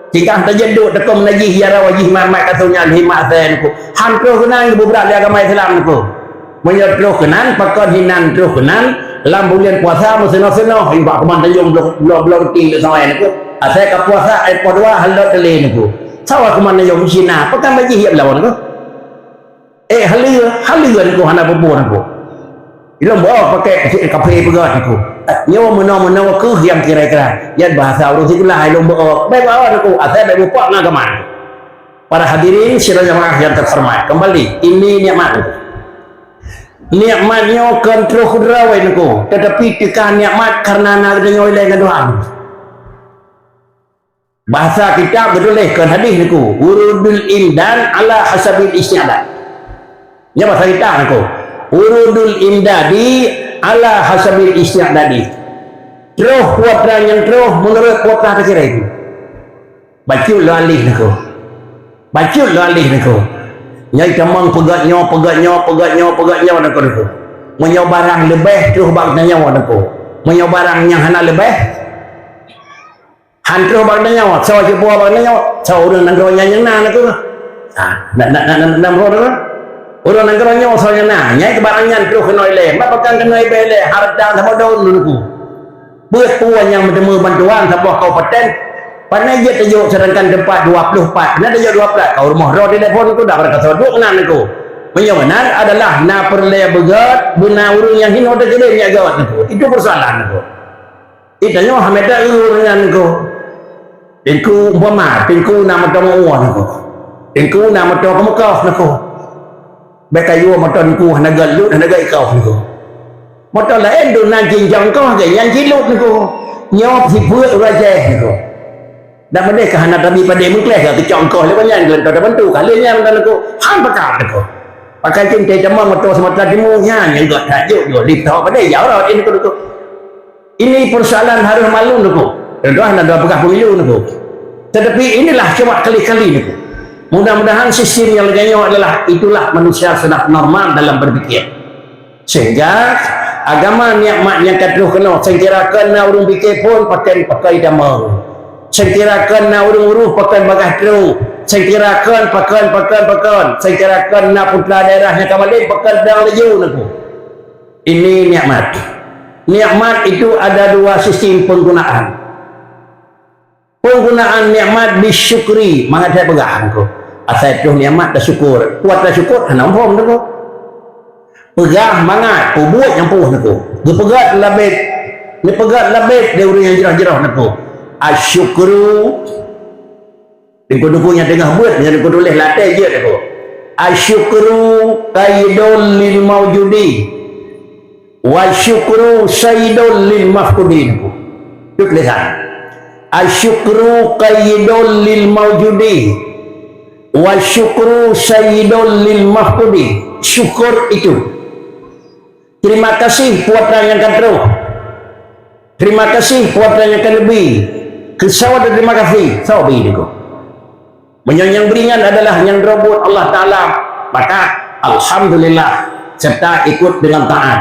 Jika tajak duek takon meunajih ya rawa jih mat-mat ka thôn nyan lhèe mat asai niko. Han troh keunan geubeuberat lé agama Islam niko. Meunyoe troh keunan, pakon hinan troh keunan, lam buleuen puasa meuseunoh-seunoh, i bak kuman tanjong bloe, bloe, bloe ruti lé sawai niko. Asai ka puasa, ai poh dua, halot teuh lé niko. Sawai kuman tanjong Cina, pakon bajih jak beulau niko. Eh, haleue, haleue niko hana peue-peue niko. Ilôn beuôt pakèk cit kafé peugah niko. Eh, nyoe meunoe-meunoe keuh nyang kira-kira. Nyan bahasa ureueng sikula ilôn beuôt. Bèk beuôt niko, asai bèk beupak ngon agama. Para hadirin sidang jamaah yang terhormat, kembali, ini nikmat. Nikmat nyoe kon troh keudroe niko, tetapi teuka nikmat karena na geutanyoe ilèe ngon Tuhan. Bahasa kitab geutuléh kon hadih niko, wurudul imdad ala hasabil isti'dad. Nyan bahasa kitab niko, wurudul imdadi ala hasabil isti'dadi. Troh kuasa nyang troh meunurot kuasa teukiréng. Bacut lôn alih niko. Bacut lôn alih niko. Nyan tamong peugah nyoe, peugah nyoe, peugah nyoe, peugah nyoe niko, niko. Meunyoe barang leubeh troh bak tanyoe niko. Meunyoe barang nyang hana leubeh, han troh bak tanyoe, soe cuba bak tanyoe, soe ureueng nanggroe nyan nyang na niko. Ha, na, na, na, na, na, na, na, ureueng nanggroe nyoe soe nyang na, nyan keu barang nyan troh keunoe ilèe, mat pakon keunoe ibèe ilèe, hareuta saboh dôn niko. Beuet peue nyang meuteumé bantuan saboh kabupaten, pane jeuet tajok sedangkan teumpat dua ploh pat, pane tajok dua ploh pat, ka u rumoh droe telepon niko, dak bak kasoe duek nan niko. Meunyoe meunan adalah na peureulèe beugöt, beuna ureueng nyang hinoe teukeudeh nyak göt niko. Itu persoalan niko. Ih, tanyoe hana mita ureueng nyan niko. Teungku umpama, teungku na moto meu'oh niko. Teungku na moto keumeukah niko. Bèk kayue moto teungku hana göt lut, hana göt ikoh niko. Moto laén dum nan jinjang koh geuh nyan jilut niko. Nyoe sifeuet ureueng Aceh niko. Dan meudeh ka hana tabi padé meukleh ka keucok koh lé banyan geuh, ka tabantu ka lé nyan niko. Han pakat niko. Pakai cinta teuma moto semata timu nyan nyang gak tajuk yo lip tau pada ya orang ini tu. Ini persoalan harus malu niku. Tuan-tuan dah peugah pemilu niku. Tetapi inilah coba kali-kali niku. Mudah-mudahan sistem yang lagèe nyoe adalah itulah manusia sudah normal dalam berpikir. Sehingga agama nikmat nyang ka troh keunoe, sengkira kon na ureueng pike phon pakon-pakon tamong. Sengkira kon na ureueng uruh pakon bagah trok. Sengkira kon pakon, pakon, pakon. Sengkira kon na putra daerah nyang ka malem pakon dang laju niku. Ini nikmat. Nikmat itu ada dua sistem penggunaan. Penggunaan nikmat bisyukri, mangat hai peugah niku. Asai troh nikmat tasyukur. Kuat tasyukur hana muphom niku. Peugah mangat, peubuet nyang poh niku. Geupeugah labet, neupeugah labet di ureueng nyang jroh-jroh niku. Asyukru. Di buku-buku nyang teungoh beuet nyang kutuléh latèe jeuet niku. Asyukru qaidul lil maujudi. Wa syukru saidul lil mafqudi niku. Itu tulisan. Asyukru qaidul lil maujudi. Wa syukru saidul lil mafqudi. Syukur itu. Terima kasih putra nyang ka troh. Terima kasih putra nyang ka neubi. Keu soe terima kasih? Soe bi niku? Meunyoe nyang beuringan adalah nyang droe buet Allah Taala, maka alhamdulillah serta ikut dengan taat.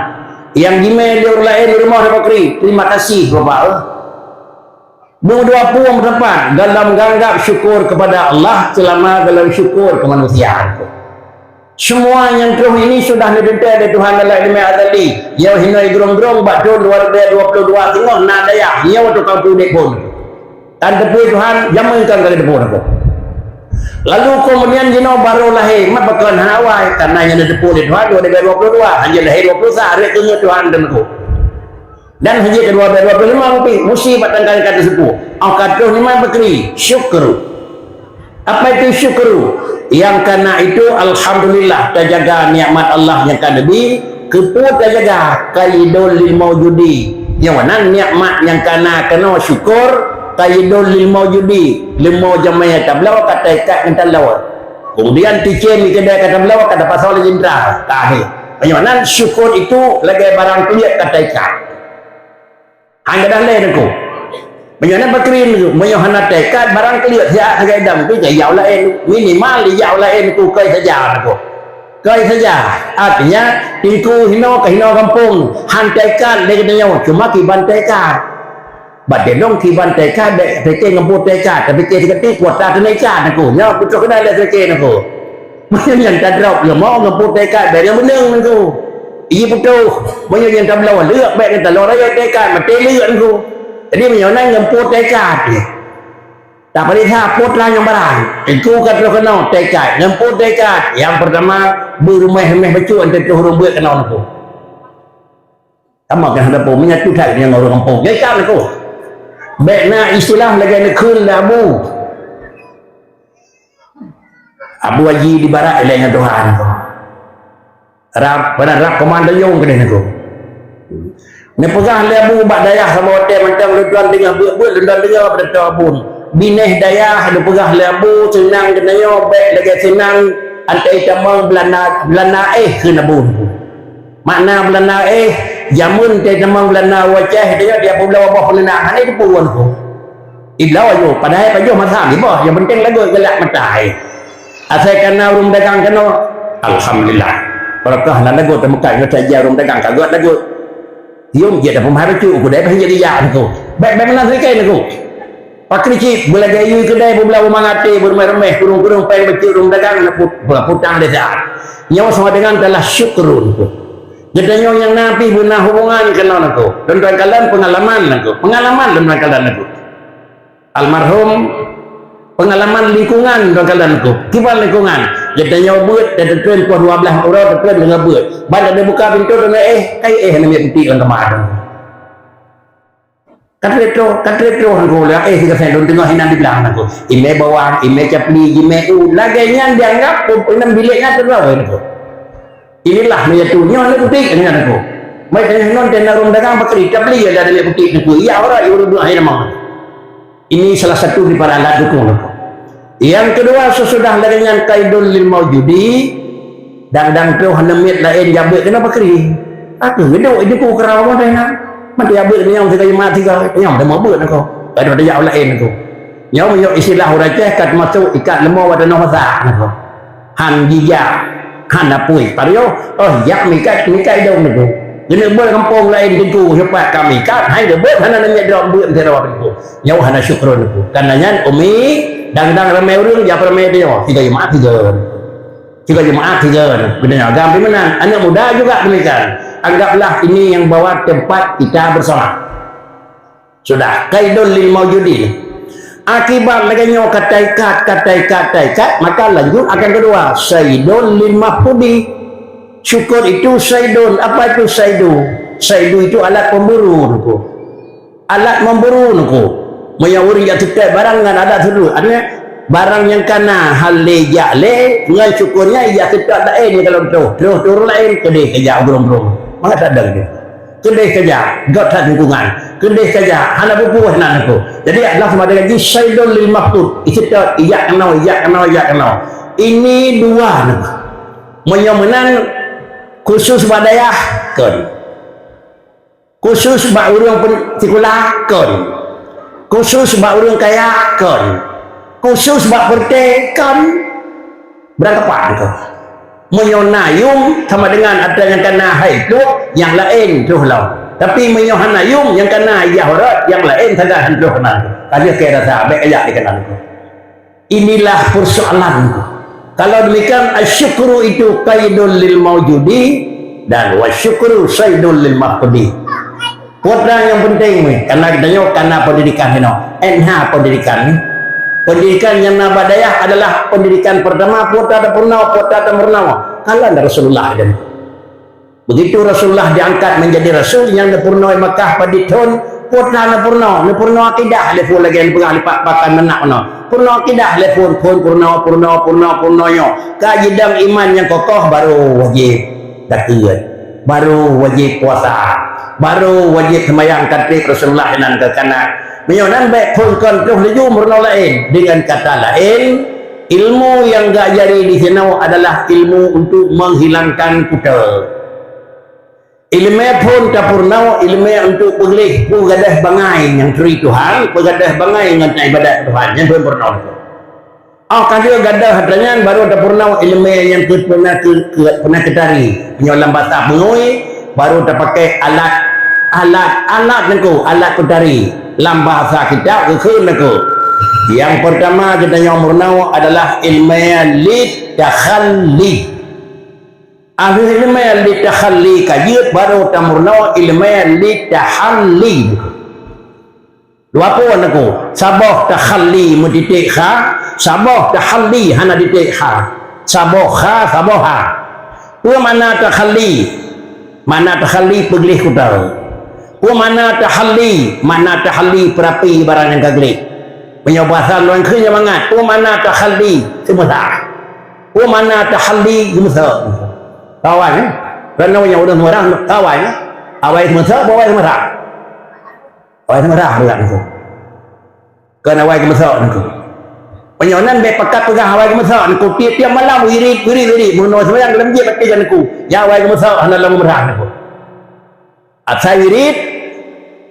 Nyang jimé lé ureueng laén di rumoh, Bapak Kri, terima kasih Bapak. Dua-dua pun tepat dalam menganggap syukur kepada Allah selama dalam syukur ke manusia. Semua nyang troh ini sudah neuteuntèe lé Tuhan dalam ileumèe azali. Nyoe hinoe grong-grong bak thon dua ribèe dua puluh dua teungoh na dayah, nyoe tukang peuudép phon. Tan teupeu Tuhan, jameun kan ka geuteupeue aku. Lalu kemudian jinoe barô lahé, mat pakon hana awai, karena nyang neuteupeue lé Tuhan dua ribèe dua puluh dua, hana lahé dua puluh sa, rhot keu Tuhan dan aku. Dan hana keudua ribèe dua puluh lima pih, musibah tangkai ka teuseupôt. Au ka troh nyan Bapak Kri, syukru. Apa itu syukru? Nyang kana itu, alhamdulillah, tajaga nikmat Allah nyang ka neubi, keupeue tajaga? Qaidul lil maujudi. Nyang mana nikmat nyang kana keunoe syukur, qaidul lil maujudi. Leumo jamèe tabloe ka taikat ngon taloe. Kemudian ticén di keudè ka tabloe ka tapasoe lé jenderal. Tahe. Nyang mana syukur itu lagèe barang kliet ka taikat. Hana dah lé niku. Meunyoe na bakri niku, meunyoe hana teuikat barang kliet siat sagai dam tu, jai yau laén. Minimal di yau laén niku keu saja niku. Keu saja. Artinya, teungku hinoe keu hinoe gampông, han teuikat lé geutanyoe, cuma kiban teuikat. Bak teudoeng kiban teuikat, bèk pike ngon peue teuikat, tapi teuikat kuasa teunaikat niku. Nyoe putôh keudai lé pike niku. Meunyoe nyan tadrop leumo ngon peue teuikat, bèk nyang beuneueng niku. Iji putôh, meunyoe nyan tabloe leuek bèk ngon taloe rayeuk teuikat, maté leuek niku. Jadi meunyoe na ngon peue teuikat, tapeuriksa peue teuma nyang barang. Teungku ka troh keunoe teuikat, ngon peue teuikat. Nyang peurtama, beureumèh-reumèh bacut, ante troh ureueng beuet keunoe niku. Sama keunan hana peue, meunyo that nyang ureueng gampông. Nyan ikat niku. Bèk na istilah lagèe neukheun lé Abu. Abu Haji di barat ilèe ngon Tuhan. Rab, pada rab komando yong keudeh niku. Neupeugah lé Abu bak dayah saboh watèe mantong lôn tuan deungö beuet-beuet, lôn tuan deungö bak Dato' Abu. Binéh dayah neupeugah lé Abu seunang geutanyoe bèk lagèe seunang ante tamong Beulanda, Beulanda éh kheun Abu. Makna Beulanda éh, jameun teuh tamong Beulanda u Aceh, tanyoe di Abu Bloe boh peuneunang, hana jiteupeue niku. Ibloe ayoh, padahai pajoh masa nibak, nyang penting lagot galak mata éh. Asai kana ureueng dagang keunoe, alhamdulillah. Barakah na lagot teumeukat ngon saja ureueng dagang ka gèt lagot. Yum jeuet dah peumeuhai bacut, kudai pah jeuet ijak niku. Bèk, bèk meunan seulikèe niku. Pakri cit, beulagèe yue keudè, beubloe mangat até, beureuméh-reuméh, kurong-kurong péng bacut ureueng dagang, na put-, putang lé siat. Nyoe sama dengan talah syukrun. Geutanyoe nyang na pih beuna hubungan keunoe niku. Lôn tuan kalon peungalaman niku. Peungalaman lôn tuan kalon niku. Almarhum, peungalaman lingkungan lôn tuan kalon niku. Kiban lingkungan. Geutanyoe beuet, dan teutreun poh dua blaih uroe, teutreun deungon beuet. Ban lagèe buka pintoe, deungon éh, kai éh hana miet putéh lam kama. Ka trép troh, ka trép troh niku, lé éh sigoe lôn teungoh inan di blang niku. Imè bawang, imè capli, jimè u. Lagèe nyan dianggap, inan bilék nyan teungoh niku. Inilah meunyo tu, nyoe lé putéh nyan niku. Mai tanyong non tenda ureueng dagang bakri, capli ya dari putéh niku. Ya, orang ureueng dua hai nama. Ini salah satu daripada alat dukung niku. Yang kedua, sesudah lagèe nyan qaidul lil maujudi, Dang-dang troh hana miet laén jabeuet keunoe pakri. Aku geudok di ku keurau modai na. Mati jabeuet nyang tiga jemaah tiga, nyang dah mabeuet aku. Ada ada jauh laén aku. Nyoe meunyoe istilah ureueng Aceh kat masuk ikat leumo bak tanoh masak aku. Han jijak, han apui. Pario, oh, jak mikat, mikat idong aku. Keuneuk beuet kampung laén teungku, sepat kami kat, hai geubeuet hana neumit drop beuet sidroe teungku. Nyoe hana syukur aku. Karena nyan umi, dang-dang ramai ureueng, jak ramai dia. Tiga jemaah tiga. Tiga jemaah tiga. Beuna agam di mana? Anak muda juga demikian. Anggaplah ini yang bahwa tempat kita bersama. Sudah, qaidul lil maujudi. Akibat lagèe nyoe ka taikat, ka taikat, taikat, maka lanjut akan kedua, saidul lil mafqudi. Syukur itu saidun. Apa itu saidu? Saidu itu alat pemburu, Teungku. Alat memburu, Teungku. Meunyoe ureueng jak seutôt barang ngon alat saidu, artinya barang nyang kana hana lé jak lé, ngon syukurnya jak seutôt laén kalau troh, troh turun laén, keudeh keujak ureueng-ureueng. Maka tak ada gitu. Keudeh keujak, göt that lingkungan. Keudeh keujak, hana bubuih nan aku. Jadi adalah sama dengan jih saidul lil mafqud. Iseutôt, ijak keunoe, ijak keunoe, ijak keunoe. Ini dua nama. Meunyoe meunan khusus bak dayah, kon. Khusus bak ureueng pen-, sikula, kon. Khusus bak ureueng kaya, kon. Khusus bak peureté, kon. Beurangkapat keuh. Meunyoe na yum sama dengan atra nyang kana hai troh, nyang laén troh lom. Tapi meunyoe hana yum nyang kana ijak urat, nyang laén sagai han troh keunan. Ka lheueh keu rasa, bèk kajak dikeunan. Inilah persoalan. Kalau demikian, asyukru itu qaidul lil maujudi dan wasyukru saidul lil mafqudi. Putra nyang penting ni, karena kita nyoe kana pendidikan inoe. Enha pendidikan ni. Pendidikan nyang na bak dayah adalah pendidikan pertama, putra tapeurunoe, putra tameurunoe. Kalon Rasulullah dan Begitu Rasulullah diangkat menjadi rasul, nyang neupeurunoe Makkah padit thon, putra neupeurunoe, neupeurunoe akidah, lé phon lagèe neupeugah lé Pak Pakan Meunak meunoe. Peurunoe akidah lé phon, phon peurunoe, peurunoe, peurunoe, peurunoe nyoe. Ka jidong iman nyang kokoh, baru wajéb zakeuet, baru wajéb puasa, baru wajéb seumayang, ka trép Rasulullah nan keu kana. Meunyoe nan bèk phon kon troh laju meurunoe laén. Dengan kata laén, ilmu nyang geuajari di sinoe adalah ilmu untuk menghilangkan kuta. Ileumèe phon tapeurunoe, ileumèe untuk peugleh, peugadôh bangai nyang turi Tuhan, peugadôh bangai ngon taibadat Tuhan, nyan phon peurunoe. Óh ka lheueh gadôh atra nyan, baru tapeurunoe ileumèe nyang keu-, peuna keu-, keu-, peuna keutari. Meunyoe lam basa peungui, baru tapakai alat, alat, alat nyan keuh, alat keutari. Lam bahasa kitab geukheun nyan keuh. Nyang peurtama geutanyoe meurunoe adalah ileumèe lit takhalli. Ahli ileumèe lit takhalli ka jeuet, baru tameurunoe ileumèe lit tahalli. Dua phon aku, saboh takhalli meutitik kha, saboh tahalli hana titik kha. Saboh kha, saboh ha. Peue makna takhalli? Makna takhalli peugleh kuta. Peue makna tahalli? Makna tahalli peurapi barang nyang ka gleh. Meunyoe basa lôn kheun nyang mangat, peue makna tahalli? Seumeusa. Peue makna tahalli? Geumeusa. Kawan, eh? Karena nyang ureueng seumeusa, kawan, eh? Awai seumeusa, awai seumeusa. Awai seumeusa, bukan aku. Kan awai geumeusa, aku. Meunyoe nan bèk pakat peugah awai geumeusa, aku. Tiep-tiep malam, wirit, wirit, wirit. Meunoe seumbahyang dalam jih, batin aku. Ya awai geumeusa, hana lom geumeusa, aku. Asai wirit,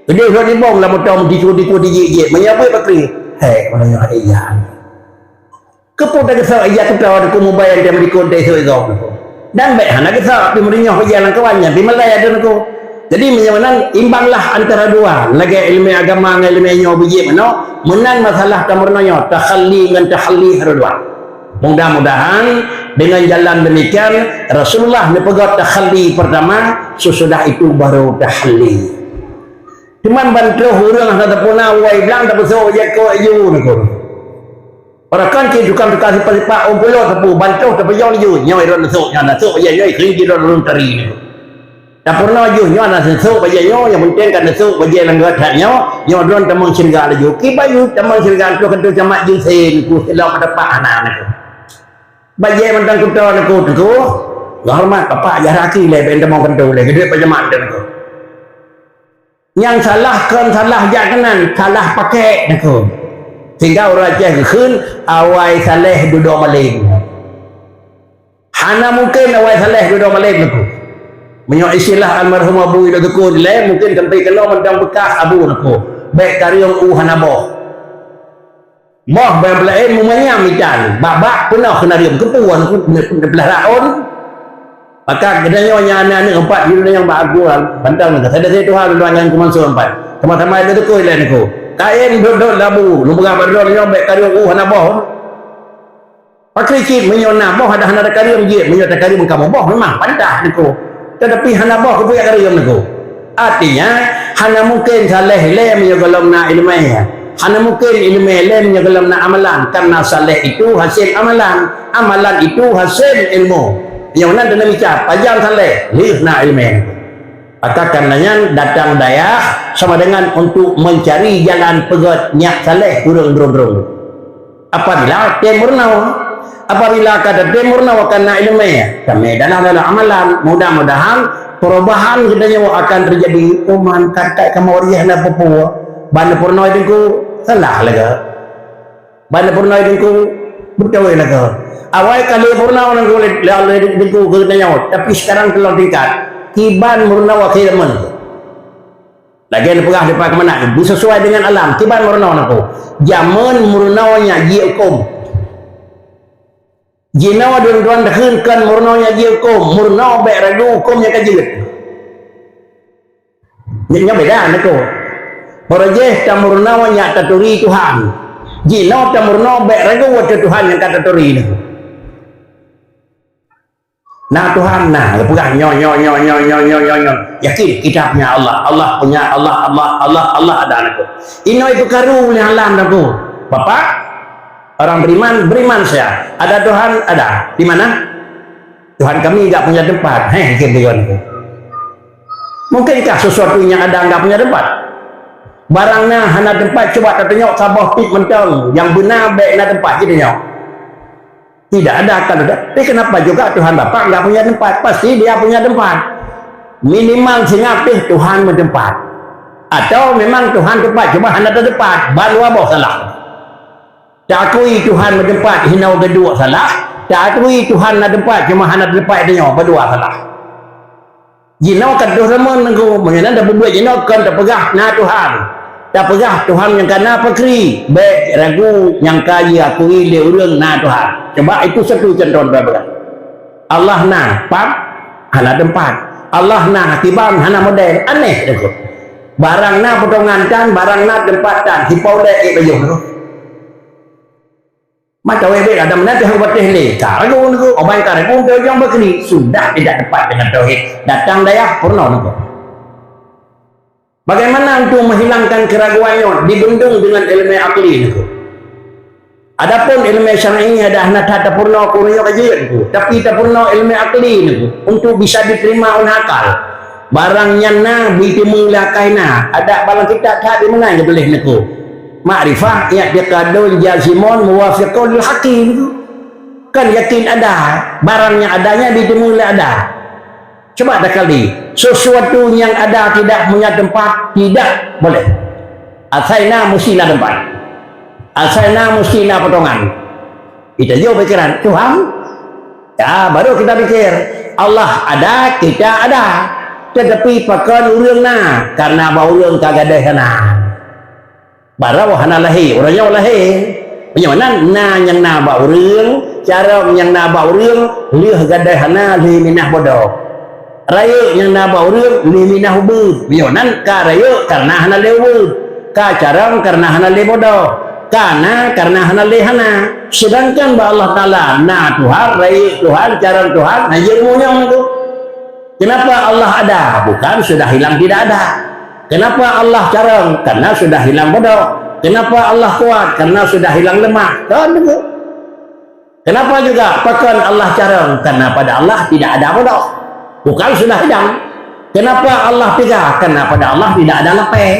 keudeh rot nibong lam moto, meudiku-diku dijik-jik. Meunyoe beuet bakri, "Hai, meunyoe hai iya." Keupeue tageusok ija kuta, ku mubai, dia meudiku, dia isok igop. Dan bèk hana geusok, tapi meunyoe beujalan kawan nyan, pi malai ada ku. Jadi, meunyoe nan, imbanglah antara dua. Lagèe ileumèe agama ngon ileumèe nyoe beujeuet meunoe, meunan masalah tameurunoe nyoe, takhalli ngon tahalli harus dua. Mudah-mudahan dengan jalan demikian, Rasulullah neupeugah takhalli pertama, sesudah itu baru tahalli. Cuman ban troh ureueng hana tapeuna, wai blang tapeusok jak keu aju nangku. Orang kan cit tukang-tukang sipak-sipak, oh, pulot sapu, ban troh tapeujong laju, nyoe irot neusok nyan, neusok jak nyoe, keuneuk jidong ureueng tari nangku. Tapeurunoe jih nyoe hana neusok bajèe nyoe, nyang penting ka neusok bajèe nyang geuh that nyoe, nyoe droen tamong syeuruga laju. Kiban tamong syeuruga troh keu camat jih sen, ku silop meuteupah hana nangku. Bajèe mantong kuto nangku, nangku. Geuhoreumat bapak, jah raki lé, ben tamong keu lé, geuduek bak camat nangku. Nyang salah kon salah jak keunan, salah pakèk nangku. Sehingga ureueng Aceh geukheun, awai saleh dudoe maleng. Hana mungken awai saleh dudoe malem Teungku. Meunyoe istilah almarhum Abu Idok Teungku dilée, mungken sampai keunoe mantong beukas Abu Teungku. Bék kareueng u hana boh. Boh ban peulaén meumanyam itan, bak-bak peunoh keunarium keupeue Teungku, neublah raon. Maka geutanyoe nyang aneuk-aneuk empat jih nyang bak Abu bantang, kata-kata Tuhan, Tuhan nyang keumanso empat. Sama-sama Idok Teungku ilée Teungku. Kaén dot-dot labu, lôn peugah bak droe nyoe bék kareueng u hana boh. Pakri cit meunyoe na boh, adak hana takareueng jeuet, meunyoe takareueng kamoe boh, memang pantas Teungku. Tetapi hana boh keupeue jak kareueng Teungku. Artinya, hana mungken saleh ilée meunyoe gohlom na iéleumé. Hana mungken iéleumé ilée meunyoe gohlom na amalan. Karena saleh itu hasil amalan. Amalan itu hasil ilmu. Nyang meunan deungon mita, pajan saleh, lheueh na iéleumé. Maka karena nyan datang dayah sama dengan untuk mencari jalan peugét nyang saleh ureuëng droe-droe. Apabila tem meurunoe, apabila ka tem meurunoe akan na iéleumé, tamé dalam, dalam amalan, mudah-mudahan perubahan geutanyoe akan terjadi. Uman katai kamoe riah na peue-peue, ban peurunoe Teungku, salah lagée. Ban peurunoe Teungku, beutôi lagée. Awai ka lheueh peurunoe Teungku lé, lé, lé Teungku geutanyoe, tapi sekarang teulon tingkat. Kiban meurunoe akhé zaman. Lagée neupeugah dipat keumanö, beusesuai dengan alam, kiban meurunoe Teungku. Jameun meurunoe nyan jeuet hukôm. Jinoe dua-dua takheun kon meurunoe nyan jeuet hukôm, meurunoe bék ragu hukôm nyang ka jeuet. Nyoe beda Teungku. Peurajéh tameurunoe nyan taturi Tuhan. Jinoe tameurunoe bék ragu watée Tuhan nyang ka taturi Teungku. Na Tuhan na, geupeugah nyoe, nyoe, nyoe. Yakin kita punya Allah, Allah punya Allah, Allah, Allah, Allah ada Teungku. Inoe ipeukaru lé alam Teungku. Bapak, orang beriman, beriman saya. Ada Tuhan, ada. Di mana? Tuhan kami enggak punya tempat. Heh, yakin Teungku. Mungkinkah sesuatu yang ada enggak punya tempat? Barang na hana tempat, cuba tatunyok saboh pit mantong nyang beuna bék na tempat, jitunyok. Tidak ada akan ada. Tapi kenapa juga Tuhan Bapa enggak punya tempat? Pasti Dia punya tempat. Minimal singoh pih Tuhan meuteumpat. Atau memang Tuhan teumpat, cuma hana teuteumpat, ban dua boh salah. Taakui Tuhan meuteumpat, hinoe geuduek salah. Taakui Tuhan na teumpat, cuma hana teumpat, tanyoe bandua salah. Jinoe ka troh zaman Teungku, meunyoe na tapeubuet jinoe kon tapeugah na Tuhan. Tapeugah Tuhan nyang ka na pakri, bék ragu nyang ka jiakui lé ureuëng na Tuhan. Coba itu satu contoh tapeugah. Allah na, pat? Hana teumpat. Allah na, kiban? Hana model. Aneh Teungku. Barang na potongan tan, barang na teumpat tan. Sipau lé ék bayoh Teungku. Mata wéh bék ada meunan teuh bateh lé. Ka ragu Teungku, obai ka ragu teuh jong bakri. Sudah tidak tepat dengan tauhid. Datang dayah purno Teungku. Bagaimana untuk menghilangkan keraguan nyoe? Dibendung dengan ilmu akli Teungku. Adapun ilmu syar'i ada hana that tapurno keu ureuëng nyoe ka jeuet Teungku. Tapi tapurno ilmu akli Teungku untuk bisa diterima oleh akal. Barang nyan na biteumé lé akai na, adak barang kitab that di meunan jeuet Teungku. Makrifah, i'tiqadun jazimun muwafiqun lil haqqi. Kan yakin ada, barang nyang ada nyan diteumé lé ada. Coba takali, sesuatu nyang ada tidak punya tempat, tidak boleh. Asai na mesti na tempat. Asai na mesti na potongan. Kita jauh pikiran, Tuhan, ya, baru kita pikir, Allah ada, kita ada. Tetapi pakon ureuëng na, karena bak ureuëng ka gadôh hana. Baroe hana lahé, uroe nyoe lahé. Meunyoe na, na nyang na bak ureuëng, carông nyang na bak ureuëng, lheueh gadôh hana, lheueh minah bodoh. Rayeuk nyang na bak ureuëng, lheueh minah ubeuet. Meunyoe nan ka rayeuk, kareuna hana lé ubeuet. Ka carông, kareuna hana lé bodoh. Ka na, kareuna hana lé hana. Sedangkan bak Allah Taala, na Tuhan, rayeuk Tuhan, carông Tuhan, na jeuet meunyoe tu. Kenapa Allah ada? Bukan sudah hilang tidak ada. Kenapa Allah carông? Karena sudah hilang bodoh. Kenapa Allah kuat? Karena sudah hilang lemah. Kan begitu. Kenapa juga pakon Allah carông? Karena pada Allah tidak ada bodoh. Bukan sudah hilang. Kenapa Allah tiga? Karena pada Allah tidak ada lapeh.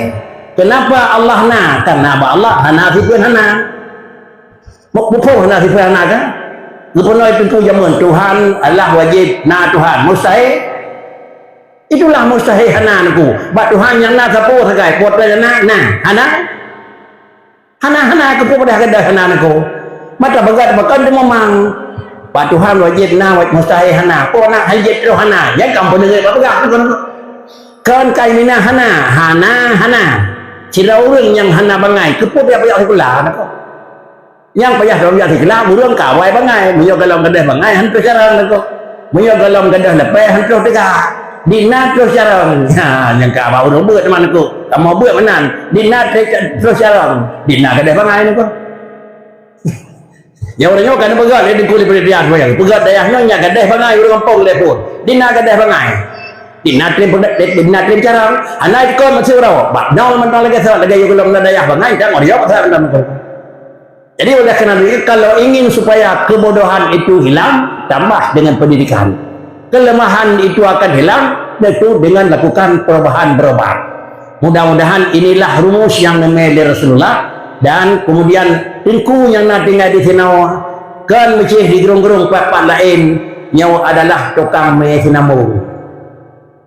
Kenapa Allah na? Karena bak Allah hana sifeuet hana. Mu-, muphom hana sifeuet hana kan? Geupeunoi teungku jameun Tuhan adalah wajéb na Tuhan. Mustahil? Itulah mustahil hana Teungku. Bak Tuhan nyang na sapeue sagai, po teu na, na, hana? Hana, hana keupeue padahai gadôh hana Teungku. Mata beugat pakon teumumang. Bak Tuhan wajéb na, waj-, mustahil hana. Peue na hana jeuet troh hana. Nyan kan peuneueh bak peugah tu kan. Kon kai mina hana, hana, hana. Sidroe ureuëng nyang hana bangai, keupeue payah-payah sikula na ko. Nyang payah lom jak sikula, ureuëng ka awai bangai. Meunyoe golom gadôh bangai, han troh carông na ko. Meunyoe golom gadôh leupah, han troh teuga. Di na troh carông. Ha, nyang ka ba ureuëng beuet teuma na ko. Kamoe beuet meunan. Di na troh carông. Di na gadôh bangai na ko. Nyoe ureuëng nyoe ka neupeugah lé Teungku lé peurintah sembahyang. Peugah dayah nyoe nyak gadôh bangai ureuëng gampông lé phon. Di na gadôh bangai. Di na treb, di na treb carông. Hana jikon maksud uroe. Bak nyoe mantong lagée sot lagée yue golom na dayah bangai, dan orang pasal dalam. Jadi oleh karena itu, kalau ingin supaya kebodohan itu hilang, tambah dengan pendidikan. Kelemahan itu akan hilang, tentu dengan lakukan perubahan-perubahan. Mudah-mudahan inilah rumus yang neumé lé Rasulullah, dan kemudian Teungku nyang na tinggai di sinoe, kon meucéh di geurong-geurong pat-pat laén, nyoe adalah tukang mé sinambong.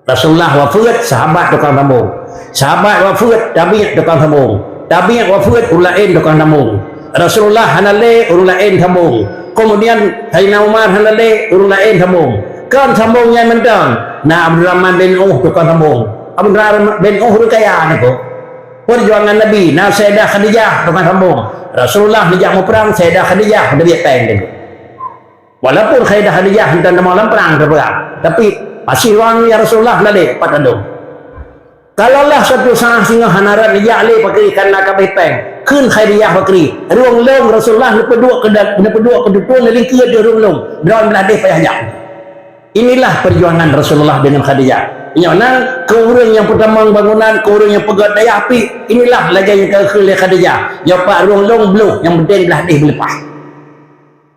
Rasulullah wafeuet, sahabat tukang sambong. Sahabat wafeuet, tabi'at tukang sambong. Tabi'at wafeuet, ureuëng laén tukang sambong. Rasulullah hana lé, ureuëng laén sambong. Kemudian Saidina Umar hana lé, ureuëng laén sambong. Kon sambong nyan mantong, na Abdurrahman bin Auf tukang sambong. Abdurrahman bin Auf ureuëng kaya niko. Perjuangan Nabi, na Sayyidah Khadijah tukang sambong. Rasulullah neujak muprang, Sayyidah Khadijah neubit péng niko. Walaupun Sayyidah Khadijah hantom tamong lam prang teupeugah, tapi, "Asyik wang ya Rasulullah, na lé pat adong." Kalaulah suatu saat singoh hana rot neujak lé pakri karena ka abéh péng, kheun Khadijah pakri, "Rueng lôn Rasulullah neupeuduek keu da-, neupeuduek keu tutoe neulingkeue di rueng lôn, droe blah deh payah jak." Inilah perjuangan Rasulullah dengan Khadijah. Nyoe nan keu ureuëng nyang peutamong bangunan, keu ureuëng nyang peugöt dayah pih, inilah lagée nyang ka geukheun lé Khadijah. Nyoe pat rueng lôn bloh, nyang penting blah deh beuleupah.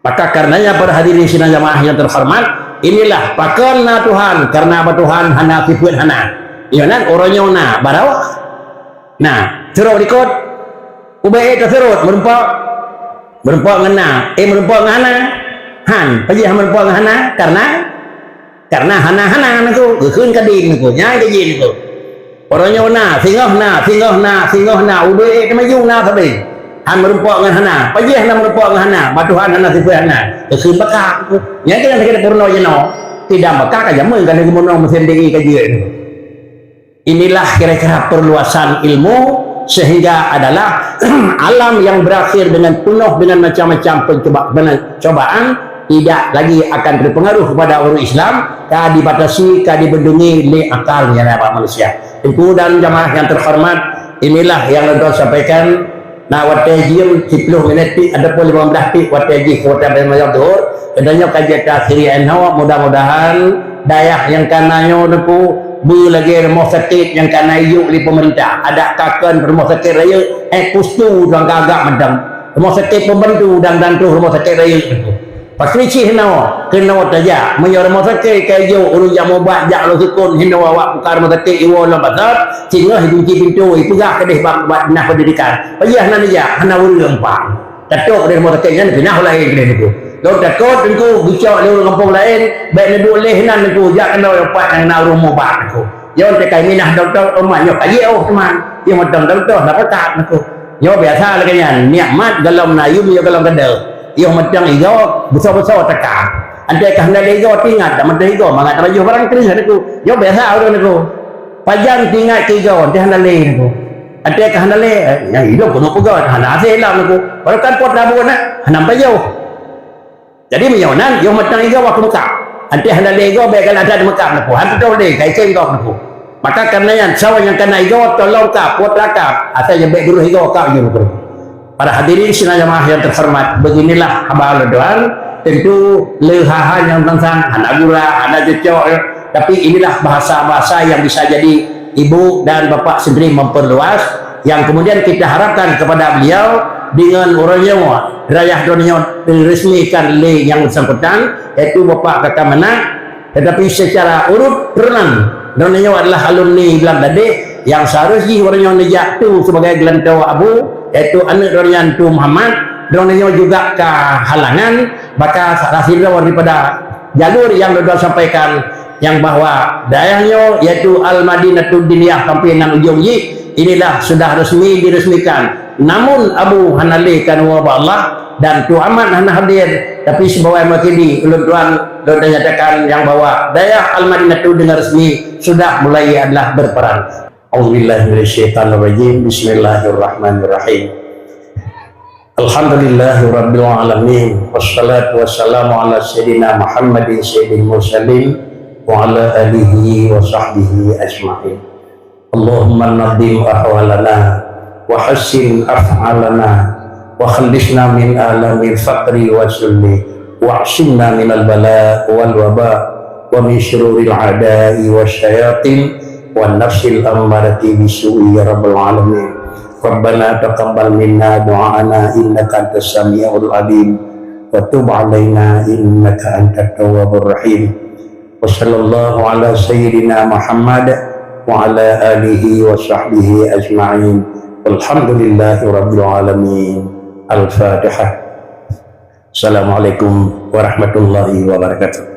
Maka karenanya para hadirin sidang jamaah yang terhormat, inilah pakon na Tuhan, karena bak Tuhan hana sifeuet hana. Nyoe nan uroe nyoe na, baroe na, sirok likot, ubé eh tasirot, meurumpok, meurumpok ngon na, eh meurumpok ngon hana, han, pajih meurumpok ngon hana, karena Karena hana-hana niko, geukheun ka diem niko, nyang ka jih niko. Uroe nyoe na, singoh na, singoh na, singoh na, ubé eh teumaju na sabe. Han meurumpok ngon hana, pajih na meurumpok ngon hana, bak Tuhan hana sifeuet hana, geukheun baka niko. Nyang keunan sakét peurunoe jinoe, sidang baka ka jameun ka lheueh geumeunong meusén diri ka jeuet niko. Inilah kira-kira perluasan ilmu sehingga adalah alam yang berakhir dengan penuh dengan macam-macam pencuba-, pencobaan tidak lagi akan terpengaruh kepada orang Islam, ka dibatasi, ka dibendungi lé akal nyang na bak manusia. Teungku dan jamaah yang terhormat, inilah yang lôn sampaikan. Na watée jeuem siploh minét pih ataupun limong blaih pih watée jih keu watée beumayang duhur, geutanyoe ka jeuet takhiri inoe, mudah-mudahan dayah nyang ka na nyoe Teungku beu lagée rumoh sakét nyang ka na ijok lé peumeurintah. Adak ka kon rumoh sakét rayeuk, eh pustu dang ka agak mantong. Rumoh sakét pembantu dan dan troh rumoh sakét rayeuk Teungku. Pakri cih hinoe, keunoe tajak. Meunyoe rumoh sakét ka ijok, ureuëng jak mubat, jak lôn sukon, hinoe awak buka rumoh sakét iwoe lom pasot, singoh ikunci pintoe, ipeugah keudeh bak, bak dinas pendidikan. Payah na neujak, hana ureuëng pang. Tatôb keudeh rumoh sakét nyan, pinah u laén keudeh Teungku. Lôn takot Teungku geucok lé ureuëng gampông laén, bék neuduek lé nan Teungku, jak keunoe pat nyang na ureuëng mubat Teungku. Nyoe teuka minah dokto, umat nyoe ka jiôh teuma. Nyoe mantong dokto na pakat Teungku. Nyoe biasa lagée nyan, nikmat golom na, yum nyoe golom keudeh. Yoh mantong igoe, beuso-beuso teuka. Antai ka hana lé igoe, tingat dak mantong igoe, mangat teubajoh barang kreueh Teungku. Nyoe biasa ureuëng Teungku. Pajan tingat keu igoe, antai hana lé Teungku. Antai ka hana lé, eh, nyang igoe keuneuk peugah, hana aséh lom Teungku. Baru kan pot labu na, hana pajoh. Jadi meunyoe nan, yoh mantong igoe wah keumeukab. Antai hana lé igoe, bék galak that meukab Teungku. Han teutoh lé, ka iséng gob Teungku. Maka kareuna nyan, sawa nyang kana igoe, tolong kab, pot lakab. Asai nyan bék geuroh igoe, kab jeuet Teungku. Para hadirin sidang jamaah yang terhormat, beginilah haba lôn tuan. Tentu le hal-hal nyang teuntang hana gura, hana cocok, tapi inilah bahasa-bahasa yang bisa jadi ibu dan bapak sendiri memperluas, yang kemudian kita harapkan kepada beliau dengan uroe nyoe dayah droeneuh nyoe diresmikan lé nyang bersangkutan, yaitu Bapak Kakang Manat, tetapi secara urut turunan, droeneuh nyoe adalah alumni Blang Dadeh yang seharus jih uroe nyoe neujak tu sebagai geulantoe abu, yaitu aneuk droeneuh nyan Teungku Muhammad, droeneuh nyoe juga ka halangan, maka salah sidroe daripada jalur yang lôn sampaikan, yang bahwa dayah nyoe yaitu Al-Madinatud Diniyah sampai nan ujong jih, inilah sudah resmi diresmikan. Namun Abu hana lé kareuna bak Allah, Dan Tuan Amat hana hadir, tapi sibawa mewakili ulôn tuan, lôn nyatakan nyang bahwa Dayah Al-Madinatu dengan resmi sudah mulai adalah berperan. A'udzubillahi minasyaitonirrajim. Bismillahirrahmanirrahim. Alhamdulillahirabbil alamin. Wassalatu wassalamu ala sayyidina Muhammadin sayyidil mursalin wa ala alihi wa sahbihi ajma'in. Allahumma nadhim ahwalana wa hassin af'alana wa khallisna min alamil faqri wa zulli wa asimna minal bala wal waba wa min syururil a'da'i wasyayatin wa nafsil ammarati bisu'i ya rabbal alamin. Rabbana taqabbal minna du'aana innaka antas sami'ul alim wa tub alaina innaka antat tawwabur rahim. Wa sallallahu ala sayyidina Muhammad wa ala alihi wa sahbihi ajma'in. Walhamdulillahi rabbil alamin. Al-Fatihah. Assalamualaikum warahmatullahi wabarakatuh.